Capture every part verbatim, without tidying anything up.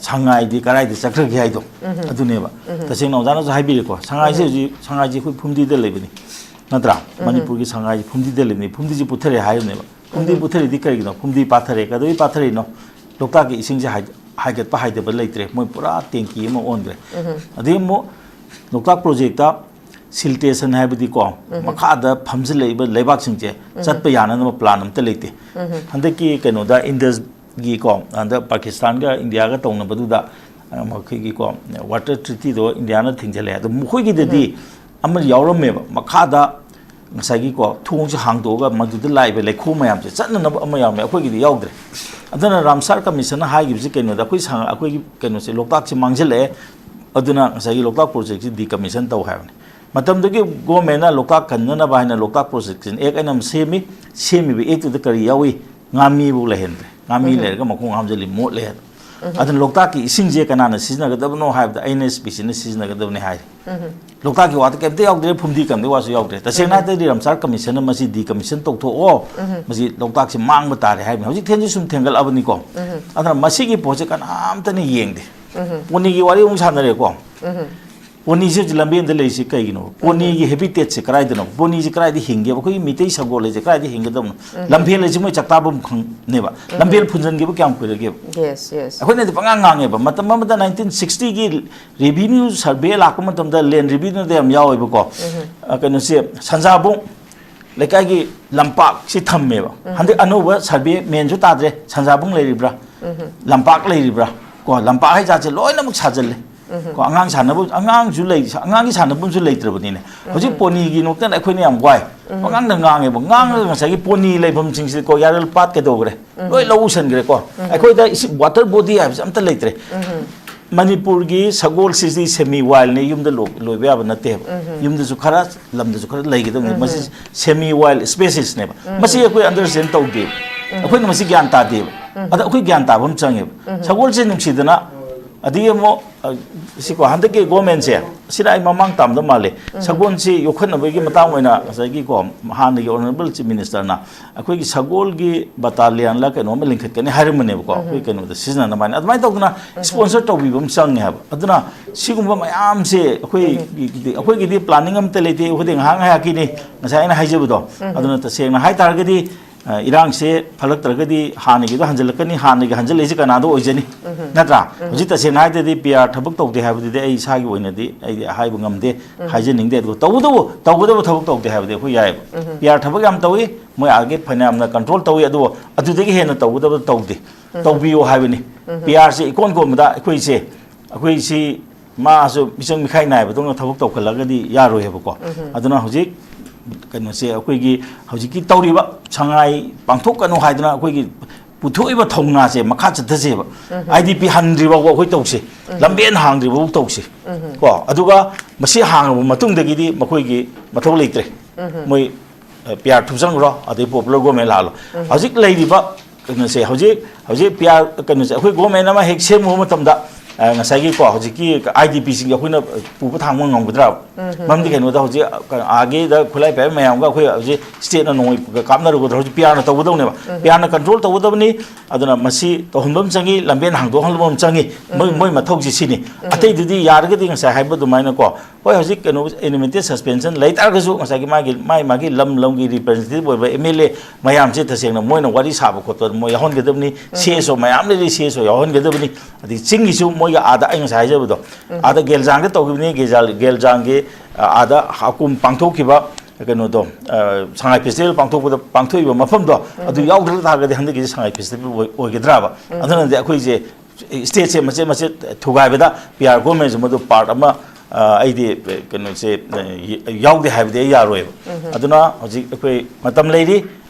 ꯁꯉꯥꯏꯗꯤ ꯀꯗꯥꯏꯗ ꯆꯠꯈ꯭ꯔꯒꯦ ꯍꯥꯏꯗꯣ ꯑꯗꯨꯅꯦꯕ꯫ ꯇꯁꯦꯡꯅ ꯑꯣꯖꯥꯅꯁꯨ ꯍꯥꯏꯕꯤꯔꯦꯀꯣ, ꯁꯉꯥꯏꯁꯦ ꯍꯧꯖꯤꯛ, ꯁꯉꯥꯏꯁꯦ ꯑꯩꯈꯣꯏ ꯐꯨꯝꯗꯤꯗ ꯂꯩꯕꯅꯤ, ꯅꯠꯇ꯭ꯔꯥ? ꯃꯅꯤꯄꯨꯔꯒꯤ ꯁꯉꯥꯏꯁꯦ ꯐꯨꯝꯗꯤꯗ ꯂꯩꯕꯅꯤ, ꯐꯨꯝꯗꯤꯁꯦ ꯄꯨꯊꯔꯦ ꯍꯥꯏꯔꯤꯕꯅꯦꯕ꯫ ꯐꯨꯝꯗꯤ ꯄꯨꯊꯔꯤꯗꯤ ꯀꯔꯤꯒꯤꯅꯣ? ꯐꯨꯝꯗꯤ ꯄꯥꯊꯔꯦ꯫ ꯀꯩꯗꯧꯕꯩ ꯄꯥꯊꯔꯤꯅꯣ? ꯂꯣꯛꯇꯥꯛꯀꯤ ꯏꯁꯤꯡꯁꯦ ꯍꯥꯏ-, ꯍꯥꯏꯒꯠꯄ ꯍꯥꯏꯗꯕ ꯂꯩꯇ꯭ꯔꯦ, ꯃꯣꯏ ꯄꯨꯔꯥ ꯇꯦꯡꯀꯤ ꯑꯃ ꯑꯣꯟꯈ꯭ꯔꯦ꯫ ꯑꯗꯩ ꯑꯃꯨꯛ ꯂꯣꯛꯇꯥꯛ ꯄ꯭ꯔꯣꯖꯦꯛꯇ ꯁꯤꯜꯇꯦꯁꯟ ꯍꯥꯏꯕꯗꯤꯀꯣ, ꯃꯈꯥꯗ ꯐꯝꯖꯤꯜꯂꯛꯏꯕ ꯂꯩꯕꯥꯛꯁꯤꯡꯁꯦ ꯆꯠꯄ ꯌꯥꯅꯅꯕ ꯄ꯭ꯂꯥꯟ ꯑꯝꯇ ꯂꯩꯇꯦ꯫ ꯍꯟꯗꯛꯀꯤ ꯀꯩꯅꯣꯗ ꯏꯟꯗꯁꯒꯤꯀꯣ, ꯍꯟꯗꯛ ꯄꯥꯀꯤꯁꯇꯥꯟꯒ ꯏꯟꯗꯤꯌꯥꯒ ꯇꯧꯅꯕꯗꯨꯗ, ꯑ, ꯃꯈꯣꯏꯒꯤꯀꯣ, ꯋꯥꯇꯔ ꯇ꯭ꯔꯤꯇꯤꯗꯣ ꯏꯟꯗꯤꯌꯥꯅ ꯊꯤꯡꯖꯤꯜꯂꯦ꯫ ꯑꯗꯣ ꯃꯈꯣꯏꯒꯤꯗꯗꯤ ꯑꯃ ꯌꯥꯎꯔꯝꯃꯦꯕ, ꯃꯈꯥꯗ ꯉꯁꯥꯏꯒꯤꯀꯣ, ꯊꯣꯡꯁꯦ ꯍꯥꯡꯗꯣꯛꯑꯒ ꯃꯗꯨꯗ ꯂꯥꯛꯏꯕ ꯂꯩꯈꯣꯝ ꯃꯌꯥꯝꯁꯦ ꯆꯠꯅꯅꯕ ꯑꯃ ꯌꯥꯎꯔꯝꯃꯦ, ꯑꯩꯈꯣꯏꯒꯤꯗꯤ ꯌꯥꯎꯗ꯭ꯔꯦ꯫ ꯑꯗꯨꯅ ꯔꯥꯝꯁꯥꯔ ꯀꯃꯤꯁꯟꯅ ꯍꯥꯏꯈꯤꯕꯁꯤ ꯀꯩꯅꯣꯗ, ꯑꯩꯈꯣꯏ ꯁꯉꯥꯏ, ꯑꯩꯈꯣꯏꯒꯤ ꯀꯩꯅꯣꯁꯦ, ꯂꯣꯛꯇꯥꯛꯁꯦ ꯃꯥꯡꯁꯤꯜꯂꯛꯑꯦ, ꯑꯗꯨꯅ ꯉꯁꯥꯏꯒꯤ ꯂꯣꯛꯇꯥꯛ ꯄ꯭ꯔꯣꯖꯦꯛꯁꯤ ꯗꯤꯀꯃꯤꯁꯟ ꯇꯧ ꯍꯥꯏꯕꯅꯤ꯫ ꯃꯇꯝꯗꯨꯒꯤ ꯒꯣꯔꯃꯦꯟꯅ ꯂꯣꯛꯇꯥꯛ ꯀꯟꯅꯅꯕ ꯍꯥꯏꯅ ꯂꯣꯛꯇꯥꯛ ꯄ꯭ꯔꯣꯖꯦꯛꯁꯟ ꯑꯦꯛ ꯍꯥꯏꯅ ꯑꯃ ꯁꯦꯝꯃꯤ꯫ ꯁꯦꯝꯃꯤꯕ ꯑꯦꯛꯇꯨꯗ ꯀꯔꯤ ꯌꯥꯎꯏ? ꯉꯥꯃꯤꯕꯨ ꯂꯩꯍꯟꯗ꯭ꯔꯦ꯫ ꯉꯥꯃꯤ ꯂꯩꯔꯒ ꯃꯈꯣꯡ ꯍꯥꯝꯖꯜꯂꯤ, ꯃꯣꯠꯂꯦ ꯍꯥꯏꯅ꯫ ꯑꯗꯨꯅ ꯂꯣꯛꯇꯥꯛꯀꯤ ꯏꯁꯤꯡꯁꯦ ꯀꯅꯥꯅ ꯁꯤꯖꯤꯟꯅꯒꯗꯕꯅꯣ ꯍꯥꯏꯕꯗ ꯑꯦꯟ ꯑꯦꯁ ꯄꯤ ꯁꯤꯅ ꯁꯤꯖꯤꯟꯅꯒꯗꯕꯅꯤ ꯍꯥꯏꯔꯤ꯫ ꯂꯣꯛꯇꯥꯛꯀꯤ ꯋꯥꯗ ꯀꯩꯝꯇ ꯌꯥꯎꯗ꯭ꯔꯦ, ꯐꯨꯝꯗꯤ ꯀꯝꯗꯩ ꯋꯥꯁꯨ ꯌꯥꯎꯗ꯭ꯔꯦ꯫ ꯇꯁꯦꯡꯅ ꯍꯥꯏꯔꯗꯤ ꯔꯥꯝꯁꯥꯔ ꯀꯃꯤꯁꯟꯅ ꯃꯁꯤ ꯗꯤꯀꯃꯤꯁꯟ ꯇꯧꯊꯣꯛꯑꯣ, ꯃꯁꯤ ꯂꯣꯛꯇꯥꯛꯁꯦ ꯃꯥꯡꯕ ꯇꯥꯔꯦ ꯍꯥꯏꯕꯅꯤ꯫ ꯍꯧꯖꯤꯛ ꯊꯦꯟꯁꯨ ꯁꯨꯝ ꯊꯦꯡꯒꯠꯂꯕꯅꯤꯀꯣ꯫ ꯑꯗꯨꯅ ꯃꯁꯤꯒꯤ ꯄꯣꯠꯁꯦ ꯀꯅꯥꯝꯇꯅ ꯌꯦꯡꯗꯦ꯫ ꯄꯣꯅꯤꯒꯤ ꯋꯥꯔꯤ ꯑꯃꯨꯛ ꯁꯥꯟꯅꯔꯦꯀꯣ꯫ ꯄꯣꯅꯤꯁꯦ ꯍꯧꯖꯤꯛ ꯂꯝꯕꯦꯟꯗ ꯂꯩꯔꯤꯁꯤ ꯀꯩꯒꯤꯅꯣ? ꯄꯣꯅꯤꯒꯤ ꯍꯦꯕꯤꯇꯦꯠꯁꯦ ꯀꯗꯥꯏꯗꯅꯣ? ꯄꯣꯅꯤꯁꯦ ꯀꯗꯥꯏꯗ ꯍꯤꯡꯒꯦꯕ? ꯑꯩꯈꯣꯏꯒꯤ ꯃꯤꯇꯩ ꯁꯒꯣꯜ ꯍꯥꯏꯁꯦ ꯀꯗꯥꯏꯗ ꯍꯤꯡꯒꯗꯕꯅꯣ? ꯂꯝꯐꯦꯜ ꯍꯥꯏꯁꯦ ꯃꯣꯏ ꯆꯥꯛꯇꯥꯐꯝ ꯈꯪꯅꯦꯕ꯫ ꯂꯝꯐꯦꯜ ꯐꯨꯟꯖꯟꯈꯤꯕ ꯀꯌꯥꯝ ꯀꯨꯏꯔꯒꯦꯕ? Yes, yes. ꯑꯩꯈꯣꯏꯅꯗꯤ ꯄꯉꯥꯡ ꯉꯥꯡꯉꯦꯕ꯫ ꯃꯇꯝ ꯑꯃꯗ ꯅꯥꯏꯟꯇꯤꯟ ꯁꯤꯛꯁꯇꯤꯒꯤ ꯔꯦꯚꯤꯅ꯭ꯌꯨ ꯁꯔꯚꯦ ꯂꯥꯛꯄ ꯃꯇꯝꯗ, ꯂꯦꯟ ꯔꯦꯚꯤꯅ꯭ꯌꯨꯗ ꯌꯥꯝ ꯌꯥꯎꯋꯦꯕꯀꯣ꯫ ꯑ, ꯀꯩꯅꯣꯁꯦ, ꯁꯟꯖꯥꯕꯨꯡ ꯂꯩꯀꯥꯏꯒꯤ ꯂꯝꯄꯥꯛꯁꯤ ꯊꯝꯃꯦꯕ꯫ ꯍꯟꯗꯛ ꯑꯅꯧꯕ ꯁꯔꯚꯦ ꯃꯦꯟꯁꯨ ꯇꯥꯗ꯭ꯔꯦ, ꯁꯟꯖꯥꯕꯨꯡ ꯂꯩꯔꯤꯕ꯭ꯔꯥ, ꯂꯝꯄꯥꯛ ꯂꯩꯔꯤꯕ꯭ꯔꯥ, ꯀꯣ, ꯂꯝꯄꯥꯛ ꯍꯥꯏ ꯖꯥꯠꯁꯦ ꯂꯣꯏꯅꯃꯛ ꯁꯥꯖꯜꯂꯦ꯫ ꯀꯣ, ꯑꯉꯥꯡ ꯁꯥꯟꯅꯕ, ꯑꯉꯥꯡꯁꯨ ꯂꯩ, ꯑꯉꯥꯡꯒꯤ ꯁꯥꯟꯅꯐꯝꯁꯨ ꯂꯩꯇ꯭ꯔꯕꯅꯤꯅꯦ꯫ ꯍꯧꯖꯤꯛ ꯄꯣꯅꯤꯒꯤ ꯅꯣꯛꯇꯅ ꯑꯩꯈꯣꯏꯅ ꯌꯥꯝ ꯋꯥꯏ꯫ ꯄꯉꯥꯡꯗ ꯉꯥꯡꯉꯦꯕ꯫ ꯉꯥꯡꯉꯒ ꯉꯁꯥꯏꯒꯤ ꯄꯣꯅꯤ ꯂꯩꯐꯝꯁꯤꯡꯁꯤ, ꯀꯣ, ꯌꯥꯔꯦꯜ ꯄꯥꯠ ꯀꯩꯗꯧꯈ꯭ꯔꯦ? ꯂꯣꯏ ꯂꯧ ꯎꯁꯟꯈ꯭ꯔꯦꯀꯣ꯫ ꯑꯩꯈꯣꯏꯗ ꯏꯁꯤꯡ, ꯋꯥꯇꯔ ꯕꯣꯗꯤ ꯍꯥꯏꯕꯁꯦ ꯑꯝꯇ ꯂꯩꯇ꯭ꯔꯦ꯫ ꯃꯅꯤꯄꯨꯔꯒꯤ ꯁꯒꯣꯜꯁꯤꯗꯤ ꯁꯦꯃꯤ ꯋꯥꯏꯜꯅꯤ, ꯌꯨꯝꯗ ꯂꯣ-, ꯂꯣꯏꯕ ꯌꯥꯕ ꯅꯠꯇꯦꯕ꯫ ꯌꯨꯝꯗꯁꯨ ꯈꯔ, ꯂꯝꯗꯁꯨ ꯈꯔ ꯂꯩꯒꯗꯕꯅꯤ꯫ ꯃꯁꯤ ꯁꯦꯃꯤ ꯋꯥꯏꯜ ꯁ꯭ꯄꯦꯁꯤꯁꯅꯦꯕ꯫ ꯃꯁꯤ ꯑꯩꯈꯣꯏ ꯑꯟꯗꯔꯁ꯭ꯇꯦꯟ ꯇꯧꯗꯦꯕ꯫ ꯑꯩꯈꯣꯏꯅ ꯃꯁꯤ ꯒ꯭ꯌꯥꯟ ꯇꯥꯗꯦꯕ꯫ ꯑꯗ ꯑꯩꯈꯣꯏ ꯒ꯭ꯌꯥꯟ ꯇꯥꯕ ꯑꯃ ꯆꯪꯉꯦꯕ꯫ ꯁꯒꯣꯜꯁꯦ ꯅꯨꯡꯁꯤꯗꯅ ꯑꯗꯒꯤ ꯑꯃꯨꯛ ꯑ, ꯁꯤꯀꯣ, ꯍꯟꯗꯛꯀꯤ ꯒꯣꯔꯃꯦꯟꯁꯦ, ꯁꯤꯅ ꯑꯩ ꯃꯃꯥꯡ ꯇꯥꯝꯗ ꯃꯥꯜꯂꯦ, ꯁꯒꯣꯜꯁꯤ ꯌꯣꯛꯈꯠꯅꯕꯒꯤ ꯃꯇꯥꯡ ꯑꯣꯏꯅ ꯉꯁꯥꯏꯒꯤꯀꯣ, ꯍꯥꯟꯅꯒꯤ ꯑꯣꯅꯔꯦꯕꯜ ꯆꯤꯐ ꯃꯤꯅꯤꯁꯇꯔꯅ ꯑꯩꯈꯣꯏꯒꯤ ꯁꯒꯣꯜꯒꯤ ꯕꯇꯥꯂꯤꯌꯟꯂ ꯀꯩꯅꯣꯝꯃ ꯂꯤꯡꯈꯠꯀꯅꯤ ꯍꯥꯏꯔꯝꯕꯅꯦꯕꯀꯣ, ꯑꯩꯈꯣꯏ ꯀꯩꯅꯣꯗ ꯁꯤꯖꯤꯟꯅꯅꯕ ꯍꯥꯏꯅ꯫ ꯑꯗꯨꯃꯥꯏꯅ ꯇꯧꯗꯅ ꯁ꯭ꯄꯣꯟꯁꯔ ꯇꯧꯕꯤꯕ ꯑꯃ ꯆꯪꯉꯦ ꯍꯥꯏꯕ꯫ ꯑꯗꯨꯅ ꯁꯤꯒꯨꯝꯕ ꯃꯌꯥꯝꯁꯦ ꯑꯩꯈꯣꯏꯒꯤꯗꯤ, ꯑꯩꯈꯣꯏꯒꯤꯗꯤ ꯄ꯭ꯂꯥꯅꯤꯡ ꯑꯝꯇ ꯂꯩꯇꯦ, ꯑꯩꯈꯣꯏꯗꯤ ꯉꯥꯏꯍꯥꯛ ꯉꯥꯏꯍꯥꯛꯀꯤꯅꯤ, ꯉꯁꯥꯏ ꯑꯩꯅ ꯍꯥꯏꯖꯕꯗꯣ꯫ ꯑꯗꯨꯅ ꯇꯁꯦꯡꯅ ꯍꯥꯏꯇꯥꯔꯒꯗꯤ, ꯑ, ꯏꯔꯥꯡꯁꯦ ꯐꯠꯂꯛꯇ꯭ꯔꯒꯗꯤ ꯍꯥꯟꯅꯒꯤꯗꯣ ꯍꯟꯖꯤꯜꯂꯛꯀꯅꯤ, ꯍꯥꯟꯅꯒꯤ ꯍꯟꯖꯤꯜꯂꯛꯏꯁꯦ ꯀꯅꯥꯗ ꯑꯣꯏꯖꯅꯤ? ꯅꯠꯇ꯭ꯔꯥ? ꯍꯧꯖꯤꯛ ꯇꯁꯦꯡꯅ ꯍꯥꯏꯔꯗꯤ ꯄꯤ ꯑꯥꯔ ꯊꯕꯛ ꯇꯧꯗꯦ ꯍꯥꯏꯕꯗꯨꯗꯤ ꯑꯩ ꯏꯁꯥꯒꯤ ꯑꯣꯏꯅꯗꯤ ꯑꯩꯗꯤ ꯍꯥꯏꯕ ꯉꯝꯗꯦ, ꯍꯥꯏꯖꯅꯤꯡꯗꯦ꯫ ꯑꯗꯨꯒ ꯇꯧꯕꯇꯕꯨ ꯇꯧꯒꯗꯕ ꯊꯕꯛ ꯇꯧꯗꯦ ꯍꯥꯏꯕꯗꯤ ꯑꯩꯈꯣꯏ ꯌꯥꯏꯑꯕ꯫ ꯄꯤ ꯑꯥꯔ ꯊꯕꯛ ꯌꯥꯝ ꯇꯧꯏ, ꯃꯣꯏ ꯑꯥꯒꯤ ꯐꯅꯌꯥꯝꯅ ꯀꯟꯇ꯭ꯔꯣꯜ ꯇꯧꯏ, ꯑꯗꯨꯕꯨ ꯑꯗꯨꯗꯒꯤ ꯍꯦꯟꯅ ꯇꯧꯒꯗꯕ ꯇꯧꯗꯦ꯫ ꯇꯧꯕꯤꯌꯨ ꯍꯥꯏꯕꯅꯤ꯫ ꯄꯤ ꯑꯥꯔꯁꯦ ꯏꯀꯣꯟ ꯀꯣꯟꯕꯗ ꯑꯩꯈꯣꯏꯁꯦ, ꯑꯩꯈꯣꯏꯁꯤ ꯃꯥꯁꯨ ꯃꯤꯆꯪ ꯃꯤꯈꯥꯏ ꯅꯥꯏꯕꯗꯧꯅ ꯊꯕꯛ ꯇꯧꯈꯠꯂꯒꯗꯤ ꯌꯥꯔꯣꯏ ꯍꯥꯏꯕꯀꯣ꯫ ꯑꯗꯨꯅ ꯍꯧꯖꯤꯛ ꯀꯩꯅꯣꯁꯦ, ꯑꯩꯈꯣꯏꯒꯤ ꯍꯧꯖꯤꯛꯀꯤ ꯇꯧꯔꯤꯕ ꯁꯉꯥꯏ ꯄꯥꯡꯊꯣꯛꯀꯅꯨ ꯍꯥꯏꯗꯅ ꯑꯩꯈꯣꯏꯒꯤ ꯄꯨꯊꯣꯛꯏꯕ ꯊꯧꯅꯥꯁꯦ ꯃꯈꯥ ꯆꯠꯊꯁꯦꯕ꯫ ꯑꯥꯏ ꯗꯤ ꯄꯤ ꯍꯟꯗ꯭ꯔꯤ ꯐꯥꯎꯕ ꯑꯩꯈꯣꯏ ꯇꯧꯁꯦ, ꯂꯝꯕꯦꯟ ꯍꯥꯡꯗ꯭ꯔꯤ ꯐꯥꯎ ꯇꯧꯁꯦ꯫ ꯀꯣ, ꯑꯗꯨꯒ ꯃꯁꯤ ꯍꯥꯡꯉꯕ ꯃꯇꯨꯡꯗꯒꯤꯗꯤ ꯃꯈꯣꯏꯒꯤ ꯃꯊꯧ ꯂꯩꯇ꯭ꯔꯦ꯫ ꯃꯣꯏ ꯄꯤ ꯑꯥꯔ ꯊꯨꯞꯆꯟꯈ꯭ꯔꯣ, ꯑꯗꯩ ꯄꯣꯄꯨꯂꯔ ꯒꯣꯔꯃꯦꯟ ꯂꯥꯛꯍꯜꯂꯣ꯫ ꯍꯧꯖꯤꯛ ꯂꯩꯔꯤꯕ ꯀꯩꯅꯣꯁꯦ, ꯍꯧꯖꯤꯛ, ꯍꯧꯖꯤꯛ ꯄꯤ ꯑꯥꯔ ꯀꯩꯅꯣꯁꯦ, ꯑꯩꯈꯣꯏ ꯒꯣꯔꯃꯦꯟ ꯑꯃ ꯍꯦꯛ ꯁꯦꯝꯃꯨꯕ ꯃꯇꯝꯗ, ꯑ, ꯉꯁꯥꯏꯒꯤꯀꯣ, ꯍꯧꯖꯤꯛꯀꯤ ꯑꯥꯏ ꯗꯤ ꯄꯤꯁꯤꯡꯁꯦ ꯑꯩꯈꯣꯏꯅ ꯄꯨꯕ ꯊꯥꯡꯕ ꯉꯝꯒꯗ꯭ꯔꯥ? ꯃꯔꯝꯗꯤ ꯀꯩꯅꯣꯗ ꯍꯧꯖꯤꯛ, ꯑ, ꯑꯥꯒꯤꯗ ꯈꯨꯠꯂꯥꯏ ꯄꯥꯏꯕ ꯃꯌꯥꯝꯒ ꯑꯩꯈꯣꯏ ꯍꯧꯖꯤꯛ ꯁ꯭ꯇꯦꯠꯅ ꯅꯣꯡꯃꯩ ꯀꯥꯞꯅꯔꯨꯒꯗ꯭ꯔꯥ? ꯍꯧꯖꯤꯛ ꯄꯤ ꯑꯥꯔꯅ ꯇꯧꯒꯗꯧꯅꯦꯕ꯫ ꯄꯤ ꯑꯥꯔꯅ ꯀꯟꯇ꯭ꯔꯣꯜ ꯇꯧꯒꯗꯕꯅꯤ꯫ ꯑꯗꯨꯅ ꯃꯁꯤ ꯇꯧꯍꯟꯕ ꯑꯃ ꯆꯪꯉꯤ, ꯂꯝꯕꯦꯟ ꯍꯥꯡꯗꯣꯛꯍꯟꯕ ꯑꯃ ꯆꯪꯉꯤ꯫ ꯃꯣꯏ, ꯃꯣꯏ ꯃꯊꯧꯁꯤ ꯁꯤꯅꯤ꯫ ꯑꯇꯩꯗꯨꯗꯤ ꯌꯥꯔꯒꯗꯤ ꯉꯁꯥꯏ ꯍꯥꯏꯕ ꯑꯗꯨꯃꯥꯏꯅꯀꯣ, ꯍꯣꯏ, ꯍꯧꯖꯤꯛ ꯀꯩꯅꯣ, ꯏꯟꯇꯔꯃꯤꯗꯤꯌꯦꯠ ꯁꯁꯄꯦꯟꯁꯟ ꯂꯩ ꯇꯥꯔꯒꯁꯨ, ꯉꯁꯥꯏꯒꯤ ꯃꯥꯒꯤ, ꯃꯥꯒꯤ, ꯃꯥꯒꯤ ꯂꯝ ꯂꯝꯒꯤ ꯔꯤꯄ꯭ꯔꯖꯦꯟꯇꯦꯇꯤꯚ ꯑꯣꯏꯕ ꯑꯦꯝ ꯑꯦꯜ ꯑꯦ ꯃꯌꯥꯝꯁꯦ ꯇꯁꯦꯡꯅ ꯃꯣꯏꯅ ꯋꯥꯔꯤ ꯁꯥꯕ ꯈꯣꯠꯄꯗ ꯃꯣꯏ ꯌꯥꯎꯍꯟꯒꯗꯕꯅꯤ꯫ ꯁꯤ ꯑꯦꯁ ꯑꯣ ꯃꯌꯥꯝ ꯂꯩꯔꯤ, ꯁꯤ ꯑꯦꯁ ꯑꯣ ꯌꯥꯎꯍꯟꯒꯗꯕꯅꯤ꯫ ꯑꯗꯩ ꯆꯤꯡꯒꯤꯁꯨ ꯃꯣꯏꯒꯤ ꯑꯥꯗ, ꯑꯩ ꯉꯁꯥꯏ ꯍꯥꯏꯖꯕꯗꯣ, ꯑꯥꯗ ꯒꯦꯜꯖꯥꯡꯗ ꯇꯧꯈꯤꯕꯅꯤ, ꯒꯦꯜꯖꯥꯡ-, ꯒꯦꯜꯖꯥꯡꯒꯤ, ꯑ, ꯑꯥꯗ ꯍꯥꯀꯨꯝ ꯄꯥꯡꯊꯣꯛꯈꯤꯕ ꯀꯩꯅꯣꯗꯣ, ꯑ, ꯁꯉꯥꯏ ꯐꯦꯁꯇꯤꯚꯦꯜ ꯄꯥꯡꯊꯣꯛꯄꯗ, ꯄꯥꯡꯊꯣꯛꯏꯕ ꯃꯐꯝꯗꯣ, ꯑꯗꯨ ꯌꯥꯎꯗ꯭ꯔ ꯇꯥꯔꯒꯗꯤ ꯍꯟꯗꯛꯀꯤꯁꯦ ꯁꯉꯥꯏ ꯐꯦꯁꯇꯤꯚꯦꯜ ꯑꯣꯏ-, ꯑꯣꯏꯒꯗ꯭ꯔꯥꯕ? ꯑꯗꯨꯅꯗꯤ ꯑꯩꯈꯣꯏꯁꯦ ꯁ꯭ꯇꯦꯠꯁꯦ ꯃꯆꯦꯠ ꯃꯆꯦꯠ ꯊꯨꯒꯥꯏꯕꯗ ꯄꯤ ꯑꯥꯔ ꯒꯣꯔꯃꯦꯟꯁꯨ ꯃꯗꯨ ꯄꯥꯔꯠ ꯑꯃ, ꯑ, ꯑꯩꯗꯤ, ꯑ, ꯀꯩꯅꯣꯁꯦ, ꯑ, ꯌꯥꯎꯗꯦ ꯍꯥꯏꯕꯗꯤ ꯑꯩ ꯌꯥꯔꯣꯏꯕ꯫ ꯑꯗꯨꯅ ꯍꯧꯖꯤꯛ ꯑꯩꯈꯣꯏ ꯃꯇꯝ ꯂꯩꯔꯤ,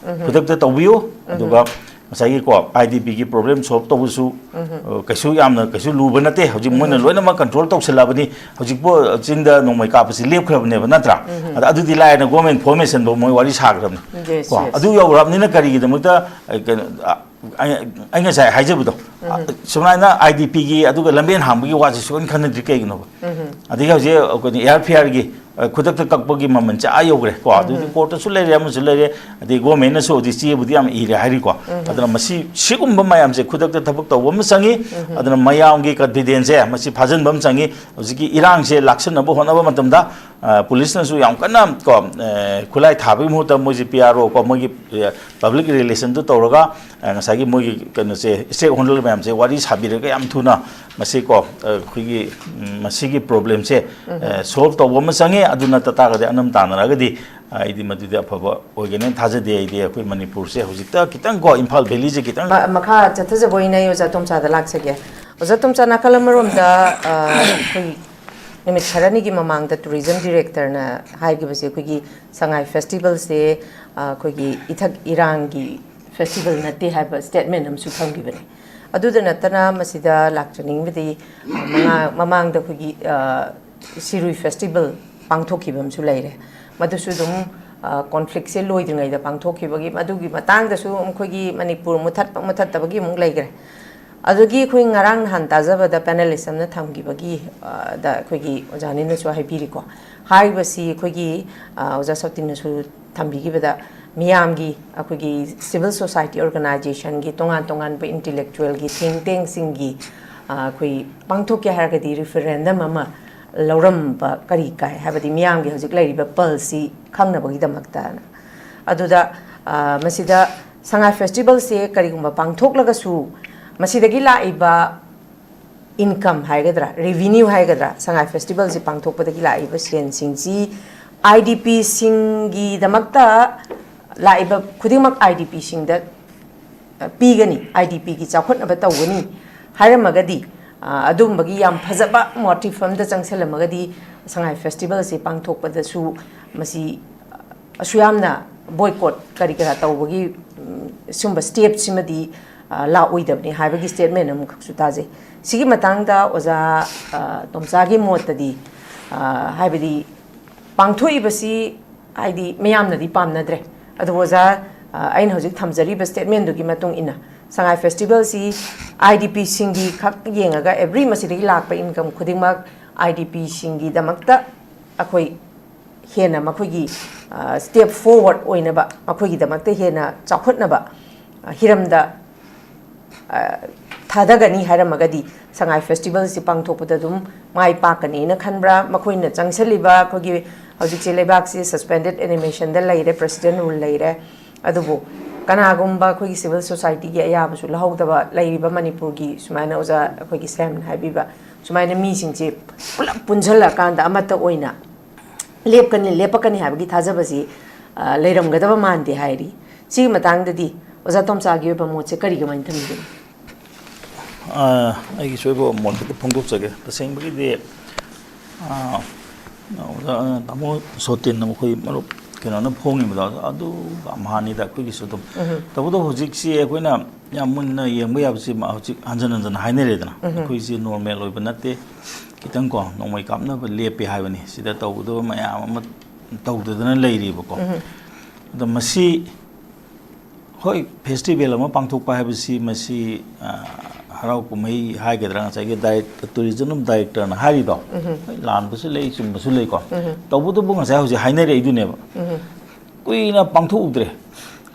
ꯈꯨꯗꯛꯇ ꯇꯧꯕꯤꯌꯨ꯫ ꯑꯗꯨꯒ ꯉꯁꯥꯏꯒꯤꯀꯣ, ꯑꯥꯏ ꯗꯤ ꯄꯤꯒꯤ ꯄ꯭ꯔꯣꯕ꯭ꯂꯦꯝ ꯁꯣꯜꯕ ꯇꯧꯕꯁꯨ, ꯑ, ꯀꯩꯁꯨ ꯌꯥꯝꯅ ꯀꯩꯁꯨ ꯂꯨꯕ ꯅꯠꯇꯦ꯫ ꯍꯧꯖꯤꯛ ꯃꯣꯏꯅ ꯂꯣꯏꯅꯃꯛ ꯀꯟꯇ꯭ꯔꯣꯜ ꯇꯧꯁꯜꯂꯛꯑꯕꯅꯤ꯫ ꯍꯧꯖꯤꯛꯄꯨ ꯆꯤꯡꯗ ꯅꯣꯡꯃꯩ ꯀꯥꯞꯄꯁꯤ ꯂꯦꯞꯈ꯭ꯔꯕꯅꯦꯕ, ꯅꯠꯇ꯭ꯔꯥ? ꯑꯗ ꯑꯗꯨꯗꯤ ꯂꯥꯏꯔꯅ ꯒꯣꯔꯃꯦꯟ ꯐꯣꯔꯃꯦꯁꯟꯐꯧ ꯃꯣꯏ ꯋꯥꯔꯤ ꯁꯥꯈ꯭ꯔꯕꯅꯤ꯫ ꯀꯣ, ꯑꯗꯨ ꯌꯧꯔꯛꯑꯕꯅꯤꯅ ꯀꯔꯤꯒꯤꯗꯃꯛꯇ, ꯑ, ꯀꯩꯅꯣ, ꯑ, ꯑꯩ, ꯑꯩ ꯉꯁꯥꯏ ꯍꯥꯏꯖꯕꯗꯣ, ꯁꯨꯃꯥꯏꯅ ꯑꯥꯏ ꯗꯤ ꯄꯤꯒꯤ ꯑꯗꯨꯒ ꯂꯝꯕꯦꯟ ꯍꯥꯡꯕꯒꯤ ꯋꯥꯁꯤ ꯁꯨꯛꯈꯟ ꯈꯟꯅꯗ꯭ꯔꯤ꯫ ꯀꯩꯒꯤꯅꯣꯕ? ꯑꯗꯒꯤ ꯍꯧꯖꯤꯛ ꯑꯩꯈꯣꯏꯅ ꯑꯦꯌꯥꯔ ꯐꯤꯌꯥꯔꯒꯤ, ꯑ, ꯈꯨꯗꯛꯇ ꯀꯛꯄꯒꯤ ꯃꯃꯜꯁꯦ ꯑꯥ ꯌꯧꯈ꯭ꯔꯦ ꯀꯣ꯫ ꯑꯗꯨꯗꯤ ꯀꯣꯔꯠꯇꯁꯨ ꯂꯩꯔꯦ, ꯑꯃꯁꯨ ꯂꯩꯔꯦ, ꯑꯗꯩ ꯒꯣꯔꯃꯦꯟꯅꯁꯨ ꯍꯧꯖꯤꯛ ꯆꯦꯕꯨꯗꯤ ꯌꯥꯝ ꯏꯔꯦ ꯍꯥꯏꯔꯤꯀꯣ꯫ ꯑꯗꯨꯅ ꯃꯁꯤ, ꯁꯤꯒꯨꯝꯕ ꯃꯌꯥꯝꯁꯦ ꯈꯨꯗꯛꯇ ꯊꯕꯛ ꯇꯧꯕ ꯑꯃ ꯆꯪꯉꯤ꯫ ꯑꯗꯨꯅ ꯃꯌꯥꯝꯒꯤ ꯀꯟꯐꯤꯗꯦꯟꯁꯁꯦ ꯃꯁꯤ ꯐꯥꯖꯤꯟꯕ ꯑꯃ ꯆꯪꯉꯤ꯫ ꯍꯧꯖꯤꯛꯀꯤ ꯏꯔꯥꯡꯁꯦ ꯂꯥꯛꯁꯤꯟꯅꯕ ꯍꯣꯠꯅꯕ ꯃꯇꯝꯗ, ꯑ, ꯄꯨꯂꯤꯁꯅꯁꯨ ꯌꯥꯝ ꯀꯟꯅ ꯀꯣ, ꯑ, ꯈꯨꯠꯂꯥꯏ ꯊꯥꯕꯒꯤ ꯃꯍꯨꯠꯇ ꯃꯣꯏꯁꯦ ꯄꯤ ꯑꯥꯔ ꯑꯣ ꯀꯣ, ꯃꯣꯏꯒꯤ, ꯑ, ꯄꯕ꯭ꯂꯤꯛ ꯔꯤꯂꯦꯁꯟꯗꯨ ꯇꯧꯔꯒ, ꯑ, ꯉꯁꯥꯏꯒꯤ ꯃꯣꯏꯒꯤ ꯀꯩꯅꯣꯁꯦ, ꯁ꯭ꯇꯦꯛ ꯍꯣꯜꯗꯔ ꯃꯌꯥꯝꯁꯦ ꯋꯥꯔꯤ ꯁꯥꯕꯤꯔꯒ ꯌꯥꯝ ꯊꯨꯅ ꯃꯁꯤ ꯀꯣ, ꯑ, ꯑꯩꯈꯣꯏꯒꯤ, ꯎꯝ, ꯃꯁꯤꯒꯤ ꯄ꯭ꯔꯣꯕ꯭ꯂꯦꯝꯁꯦ, ꯑ, ꯁꯣꯜꯕ ꯇꯧꯕ ꯑꯃ ꯆꯪꯉꯦ꯫ ꯑꯗꯨ ꯅꯠꯇ ꯇꯥꯔꯒꯗꯤ, ꯑꯅꯝ ꯇꯥꯟꯅꯔꯒꯗꯤ, ꯑ, ꯑꯩꯗꯤ ꯃꯗꯨꯗꯤ ꯑꯐꯕ ꯑꯣꯏꯒꯅꯦꯅ ꯊꯥꯖꯗꯦ꯫ ꯑꯩꯗꯤ ꯑꯩꯈꯣꯏ ꯃꯅꯤꯄꯨꯔꯁꯦ ꯍꯧꯖꯤꯛꯇ ꯈꯤꯇꯪ ꯀꯣ, ꯏꯝꯐꯥꯜ ꯚꯦꯂꯤꯁꯦ ꯈꯤꯇꯪ ꯃ-, ꯃꯈꯥ ꯆꯠꯊꯖꯕ ꯑꯣꯏꯅ ꯑꯩ ꯑꯣꯖꯥ ꯇꯣꯝꯆꯥꯗ ꯂꯥꯛꯆꯒꯦ꯫ ꯑꯣꯖꯥ ꯇꯣꯝꯆꯥ, ꯅꯥꯀꯜ ꯑꯃꯔꯣꯝꯗ, ꯑ, ꯑꯩꯈꯣꯏ ꯅꯨꯃꯤꯠ ꯈꯔꯅꯤꯒꯤ ꯃꯃꯥꯡꯗ ꯇꯨꯔꯤꯖꯝ ꯗꯤꯔꯦꯛꯇꯔꯅ ꯍꯥꯏꯈꯤꯕꯁꯦ, ꯑꯩꯈꯣꯏꯒꯤ ꯁꯉꯥꯏ ꯐꯦꯁꯇꯤꯚꯦꯜꯁꯦ, ꯑ, ꯑꯩꯈꯣꯏꯒꯤ ꯏꯊꯛ ꯏꯔꯥꯡꯒꯤ ꯐꯦꯁꯇꯤꯚꯦꯜ ꯅꯠꯇꯦ ꯍꯥꯏꯕ ꯁ꯭ꯇꯦꯠꯃꯦꯟ ꯑꯃꯁꯨ ꯊꯝꯈꯤꯕꯅꯦ꯫ ꯑꯗꯨꯗ ꯅꯠꯇꯅ ꯃꯁꯤꯗ ꯂꯥꯛꯆꯅꯤꯡꯕꯗꯤ, ꯑ, ꯃꯉꯥ-, ꯃꯃꯥꯡꯗ ꯑꯩꯈꯣꯏꯒꯤ, ꯑ, ꯁꯤꯔꯨꯏ ꯐꯦꯁꯇꯤꯚꯦꯜ ꯄꯥꯡꯊꯣꯛꯈꯤꯕ ꯑꯃꯁꯨ ꯂꯩꯔꯦ꯫ ꯃꯗꯨꯁꯨ ꯑꯗꯨꯝ, ꯑ, ꯀꯣꯟꯐ꯭ꯂꯤꯛꯁꯦ ꯂꯣꯏꯗ꯭ꯔꯤꯉꯩꯗ ꯄꯥꯡꯊꯣꯛꯈꯤꯕꯒꯤ, ꯃꯗꯨꯒꯤ ꯃꯇꯥꯡꯗꯁꯨ ꯑꯩꯈꯣꯏꯒꯤ ꯃꯅꯤꯄꯨꯔ ꯃꯨꯊꯠꯄ ꯃꯨꯊꯠꯇꯕꯒꯤ ꯑꯃꯨꯛ ꯂꯩꯈ꯭ꯔꯦ꯫ ꯑꯗꯒꯤ ꯑꯩꯈꯣꯏ ꯉꯔꯥꯡ ꯅꯍꯥꯟ ꯇꯥꯖꯕꯗ ꯄꯦꯅꯦꯂꯤꯁ ꯑꯃꯅ ꯊꯝꯈꯤꯕꯒꯤ, ꯑ, ꯗ ꯑꯩꯈꯣꯏꯒꯤ ꯑꯣꯖꯥꯅꯤꯅꯁꯨ ꯍꯥꯏꯕꯤꯔꯤꯀꯣ꯫ ꯍꯥꯏꯔꯤꯕꯁꯤ ꯑꯩꯈꯣꯏꯒꯤ, ꯑ, ꯑꯣꯖꯥ ꯁꯣꯇꯤꯟꯅꯁꯨ ꯊꯝꯕꯤꯈꯤꯕꯗ, ꯃꯤꯌꯥꯝꯒꯤ, ꯑꯩꯈꯣꯏꯒꯤ ꯁꯤꯚꯤꯜ ꯁꯣꯁꯥꯏꯇꯤ ꯑꯣꯔꯒꯅꯥꯏꯖꯦꯁꯟꯒꯤ, ꯇꯣꯉꯥꯟ ꯇꯣꯉꯥꯟꯕ ꯏꯟꯇꯦꯂꯦꯛꯆꯨꯋꯦꯜꯒꯤ ꯊꯤꯡ ꯇꯦꯡꯁꯤꯡꯒꯤ, ꯑ, ꯑꯩꯈꯣꯏ ꯄꯥꯡꯊꯣꯛꯀꯦ ꯍꯥꯏꯔꯒꯗꯤ ꯔꯤꯐꯔꯦꯟꯗꯝ ꯑꯃ ꯂꯧꯔꯝꯕ ꯀꯔꯤ ꯀꯥꯏ, ꯍꯥꯏꯕꯗꯤ ꯃꯤꯌꯥꯝꯒꯤ ꯍꯧꯖꯤꯛ ꯂꯩꯔꯤꯕ ꯄꯜꯁꯁꯤ ꯈꯪꯅꯕꯒꯤꯗꯃꯛꯇꯅ꯫ ꯑꯗꯨꯗ, ꯑ, ꯃꯁꯤꯗ ꯁꯉꯥꯏ ꯐꯦꯁꯇꯤꯚꯦꯜꯁꯦ ꯀꯔꯤꯒꯨꯝꯕ ꯄꯥꯡꯊꯣꯛꯂꯒꯁꯨ, ꯃꯁꯤꯗꯒꯤ ꯂꯥꯛꯏꯕ ꯏꯟꯀꯝ ꯍꯥꯏꯒꯗ꯭ꯔꯥ, ꯔꯦꯚꯤꯅ꯭ꯌꯨ ꯍꯥꯏꯒꯗ꯭ꯔꯥ, ꯁꯉꯥꯏ ꯐꯦꯁꯇꯤꯚꯦꯜꯁꯤ ꯄꯥꯡꯊꯣꯛꯄꯗꯒꯤ ꯂꯥꯛꯏꯕ ꯁꯦꯟꯁꯤꯡꯁꯤ ꯑꯥꯏ ꯗꯤ ꯄꯤꯁꯤꯡꯒꯤꯗꯃꯛꯇ ꯂꯥꯛꯏꯕ ꯈꯨꯗꯤꯡꯃꯛ ꯑꯥꯏ ꯗꯤ ꯄꯤꯁꯤꯡꯗ ꯄꯤꯒꯅꯤ, ꯑꯥꯏ ꯗꯤ ꯄꯤꯒꯤ ꯆꯥꯎꯈꯠꯅꯕ ꯇꯧꯒꯅꯤ ꯍꯥꯏꯔꯝꯃꯒꯗꯤ, ꯑ, ꯑꯗꯨꯒꯨꯝꯕꯒꯤ ꯌꯥꯝ ꯐꯖꯕ ꯃꯣꯇꯤꯐ ꯑꯃꯗ ꯆꯪꯁꯤꯜꯂꯝꯃꯒꯗꯤ ꯁꯉꯥꯏ ꯐꯦꯁꯇꯤꯚꯦꯜꯁꯤ ꯄꯥꯡꯊꯣꯛꯄꯗꯁꯨ ꯃꯁꯤ ꯑꯁꯨ ꯌꯥꯝꯅ ꯕꯣꯏꯀꯣꯠ ꯀꯔꯤ ꯀꯔꯥ ꯇꯧꯕꯒꯤ, ꯎꯝ, ꯁꯨꯝꯕ ꯁ꯭ꯇꯦꯞꯁꯤꯃꯗꯤ, ꯑ, ꯂꯥꯛꯑꯣꯏꯗꯕꯅꯤ ꯍꯥꯏꯕꯒꯤ ꯁ꯭ꯇꯦꯠꯃꯦꯟ ꯑꯃꯈꯛꯁꯨ ꯇꯥꯖꯩ꯫ ꯁꯤꯒꯤ ꯃꯇꯥꯡꯗ ꯑꯣꯖꯥ, ꯑ, ꯇꯣꯝꯆꯥꯒꯤ ꯃꯣꯠꯇꯗꯤ, ꯑ, ꯍꯥꯏꯕꯗꯤ ꯄꯥꯡꯊꯣꯛꯏꯕꯁꯤ ꯍꯥꯏꯗꯤ ꯃꯤꯌꯥꯝꯅꯗꯤ ꯄꯥꯝꯅꯗ꯭ꯔꯦ꯫ ꯑꯗꯨꯕꯨ ꯑꯣꯖꯥ, ꯑ, ꯑꯩꯅ ꯍꯧꯖꯤꯛ ꯊꯝꯖꯔꯤꯕ ꯁ꯭ꯇꯦꯠꯃꯦꯟꯗꯨꯒꯤ ꯃꯇꯨꯡ ꯏꯟꯅ ꯁꯉꯥꯏ ꯐꯦꯁꯇꯤꯚꯦꯜꯁꯤ ꯑꯥꯏ ꯗꯤ ꯄꯤꯁꯤꯡꯒꯤ ꯈꯛ ꯌꯦꯡꯉꯒ ꯑꯦꯕ꯭ꯔꯤ ꯃꯁꯤꯗꯒꯤ ꯂꯥꯛꯄ ꯏꯟꯀꯝ ꯈꯨꯗꯤꯡꯃꯛ ꯑꯥꯏ ꯗꯤ ꯄꯤꯁꯤꯡꯒꯤꯗꯃꯛꯇ ꯑꯩꯈꯣꯏ ꯍꯦꯟꯅ ꯃꯈꯣꯏꯒꯤ ꯁ꯭ꯇꯦꯞ ꯐꯣꯔꯋꯥꯔꯗ ꯑꯣꯏꯅꯕ, ꯃꯈꯣꯏꯒꯤꯗꯃꯛꯇ ꯍꯦꯟꯅ ꯆꯥꯎꯈꯠꯅꯕ ꯑ, ꯍꯤꯔꯝꯗ ꯑ, ꯊꯥꯗꯒꯅꯤ ꯍꯥꯏꯔꯝꯃꯒꯗꯤ ꯁꯉꯥꯏ ꯐꯦꯁꯇꯤꯚꯦꯜꯁꯤ ꯄꯥꯡꯊꯣꯛꯄꯗ ꯑꯗꯨꯝ ꯃꯥꯏ ꯄꯥꯛꯀꯅꯤꯅ ꯈꯟꯕ꯭ꯔꯥ? ꯃꯈꯣꯏꯅ ꯆꯪꯁꯤꯜꯂꯤꯕ ꯑꯩꯈꯣꯏꯒꯤ ꯍꯧꯖꯤꯛꯁꯦ ꯂꯩꯕꯥꯛꯁꯤ ꯁꯁꯄꯦꯟꯗꯦꯗ ꯑꯦꯅꯤꯃꯦꯁꯟꯗ ꯂꯩꯔꯦ, ꯄ꯭ꯔꯦꯁꯤꯗꯦꯟ ꯔꯨꯜ ꯂꯩꯔꯦ꯫ ꯑꯗꯨꯕꯨ ꯀꯅꯥꯒꯨꯝꯕ ꯑꯩꯈꯣꯏꯒꯤ ꯁꯤꯚꯤꯜ ꯁꯣꯁꯥꯏꯇꯤꯒꯤ ꯑꯌꯥꯕꯁꯨ ꯂꯧꯍꯧꯗꯕ ꯂꯩꯔꯤꯕ ꯃꯅꯤꯄꯨꯔꯒꯤ ꯁꯨꯃꯥꯏꯅ ꯑꯣꯖꯥ ꯑꯩꯈꯣꯏꯒꯤ ꯁꯦꯝꯅ ꯍꯥꯏꯕꯤꯕ ꯁꯨꯃꯥꯏꯅ ꯃꯤꯁꯤꯡꯁꯦ ꯄꯨꯂꯞ ꯄꯨꯟꯁꯤꯜꯂꯀꯥꯟꯗ ꯑꯃꯠꯇ ꯑꯣꯏꯅ ꯂꯦꯞꯀꯅꯤ, ꯂꯦꯞꯄꯛꯀꯅꯤ ꯍꯥꯏꯕꯒꯤ ꯊꯥꯖꯕꯁꯤ ꯑ, ꯂꯩꯔꯝꯒꯗꯕ ꯃꯥꯟꯗꯦ ꯍꯥꯏꯔꯤ꯫ ꯁꯤꯒꯤ ꯃꯇꯥꯡꯗꯗꯤ ꯑꯣꯖꯥ ꯇꯣꯝꯆꯥꯒꯤ ꯑꯣꯏꯕ ꯃꯣꯠꯁꯦ ꯀꯔꯤ ꯀꯃꯥꯏꯅ ꯊꯝꯕꯤꯒꯅꯤ? ꯑ, ꯑꯩꯒꯤꯁꯨ ꯑꯣꯏꯕ ꯃꯣꯠ ꯈꯤꯇ ꯐꯣꯡꯗꯣꯛꯆꯒꯦ꯫ ꯇꯁꯦꯡꯕꯒꯤꯗꯤ ꯑ, ꯑꯣꯖꯥ, ꯑ, ꯇꯥꯃꯣ ꯁꯣꯇꯤꯟꯅ ꯃꯈꯣꯏ ꯃꯔꯨꯞ ꯀꯩꯅꯣꯅ ꯐꯣꯡꯉꯤꯕꯗꯣ ꯑꯗꯨ ꯌꯥꯝ ꯍꯥꯟꯅꯤꯗ ꯑꯩꯈꯣꯏꯒꯤꯁꯨ ꯑꯗꯨꯝ꯫ ꯇꯧꯕꯇꯕꯨ ꯍꯧꯖꯤꯛꯁꯤ ꯑꯩꯈꯣꯏꯅ ꯌꯥꯝ ꯃꯨꯟꯅ ꯌꯦꯡꯕ ꯌꯥꯕꯁꯤ ꯃ-, ꯍꯧꯖꯤꯛ ꯍꯟꯖꯟ ꯍꯟꯖꯟ ꯍꯥꯏꯅꯔꯦꯗꯅ꯫ ꯑꯩꯈꯣꯏꯁꯤ ꯅꯣꯔꯃꯦꯜ ꯑꯣꯏꯕ ꯅꯠꯇꯦ, ꯈꯤꯇꯪ ꯀꯣ ꯅꯣꯡꯃꯩ ꯀꯥꯞꯅꯕ ꯂꯦꯞꯄꯦ ꯍꯥꯏꯕꯅꯤ꯫ ꯁꯤꯗ ꯇꯧꯒꯗꯕ ꯃꯌꯥꯝ ꯑꯃ ꯇꯧꯗꯗꯅ ꯂꯩꯔꯤꯕꯀꯣ꯫ ꯑꯗꯣ ꯃꯁꯤ, ꯍꯣꯏ, ꯐꯦꯁꯇꯤꯚꯦꯜ ꯑꯃ ꯄꯥꯡꯊꯣꯛꯄ ꯍꯥꯏꯕꯁꯤ ꯃꯁꯤ, ꯑ, ꯍꯔꯥꯎ ꯀꯨꯝꯍꯩ ꯍꯥꯏꯒꯗ꯭ꯔꯥ, ꯉꯁꯥꯏꯒꯤ ꯗꯥꯏꯔꯦꯛ-, ꯇꯨꯔꯤꯖꯝ ꯗꯥꯏꯔꯦꯛꯇꯔꯅ ꯍꯥꯏꯔꯤꯗꯣ, ꯍꯣꯏ, ꯂꯥꯟꯕꯁꯨ ꯂꯩ, ꯆꯨꯝꯕꯁꯨ ꯂꯩꯀꯣ꯫ ꯇꯧꯕꯇꯕꯨ ꯉꯁꯥꯏ ꯍꯧꯖꯤꯛ ꯍꯥꯏꯅꯔꯛꯏꯗꯨꯅꯦꯕ꯫ ꯀꯨꯏꯅ ꯄꯥꯡꯊꯣꯛꯎꯗ꯭ꯔꯦ꯫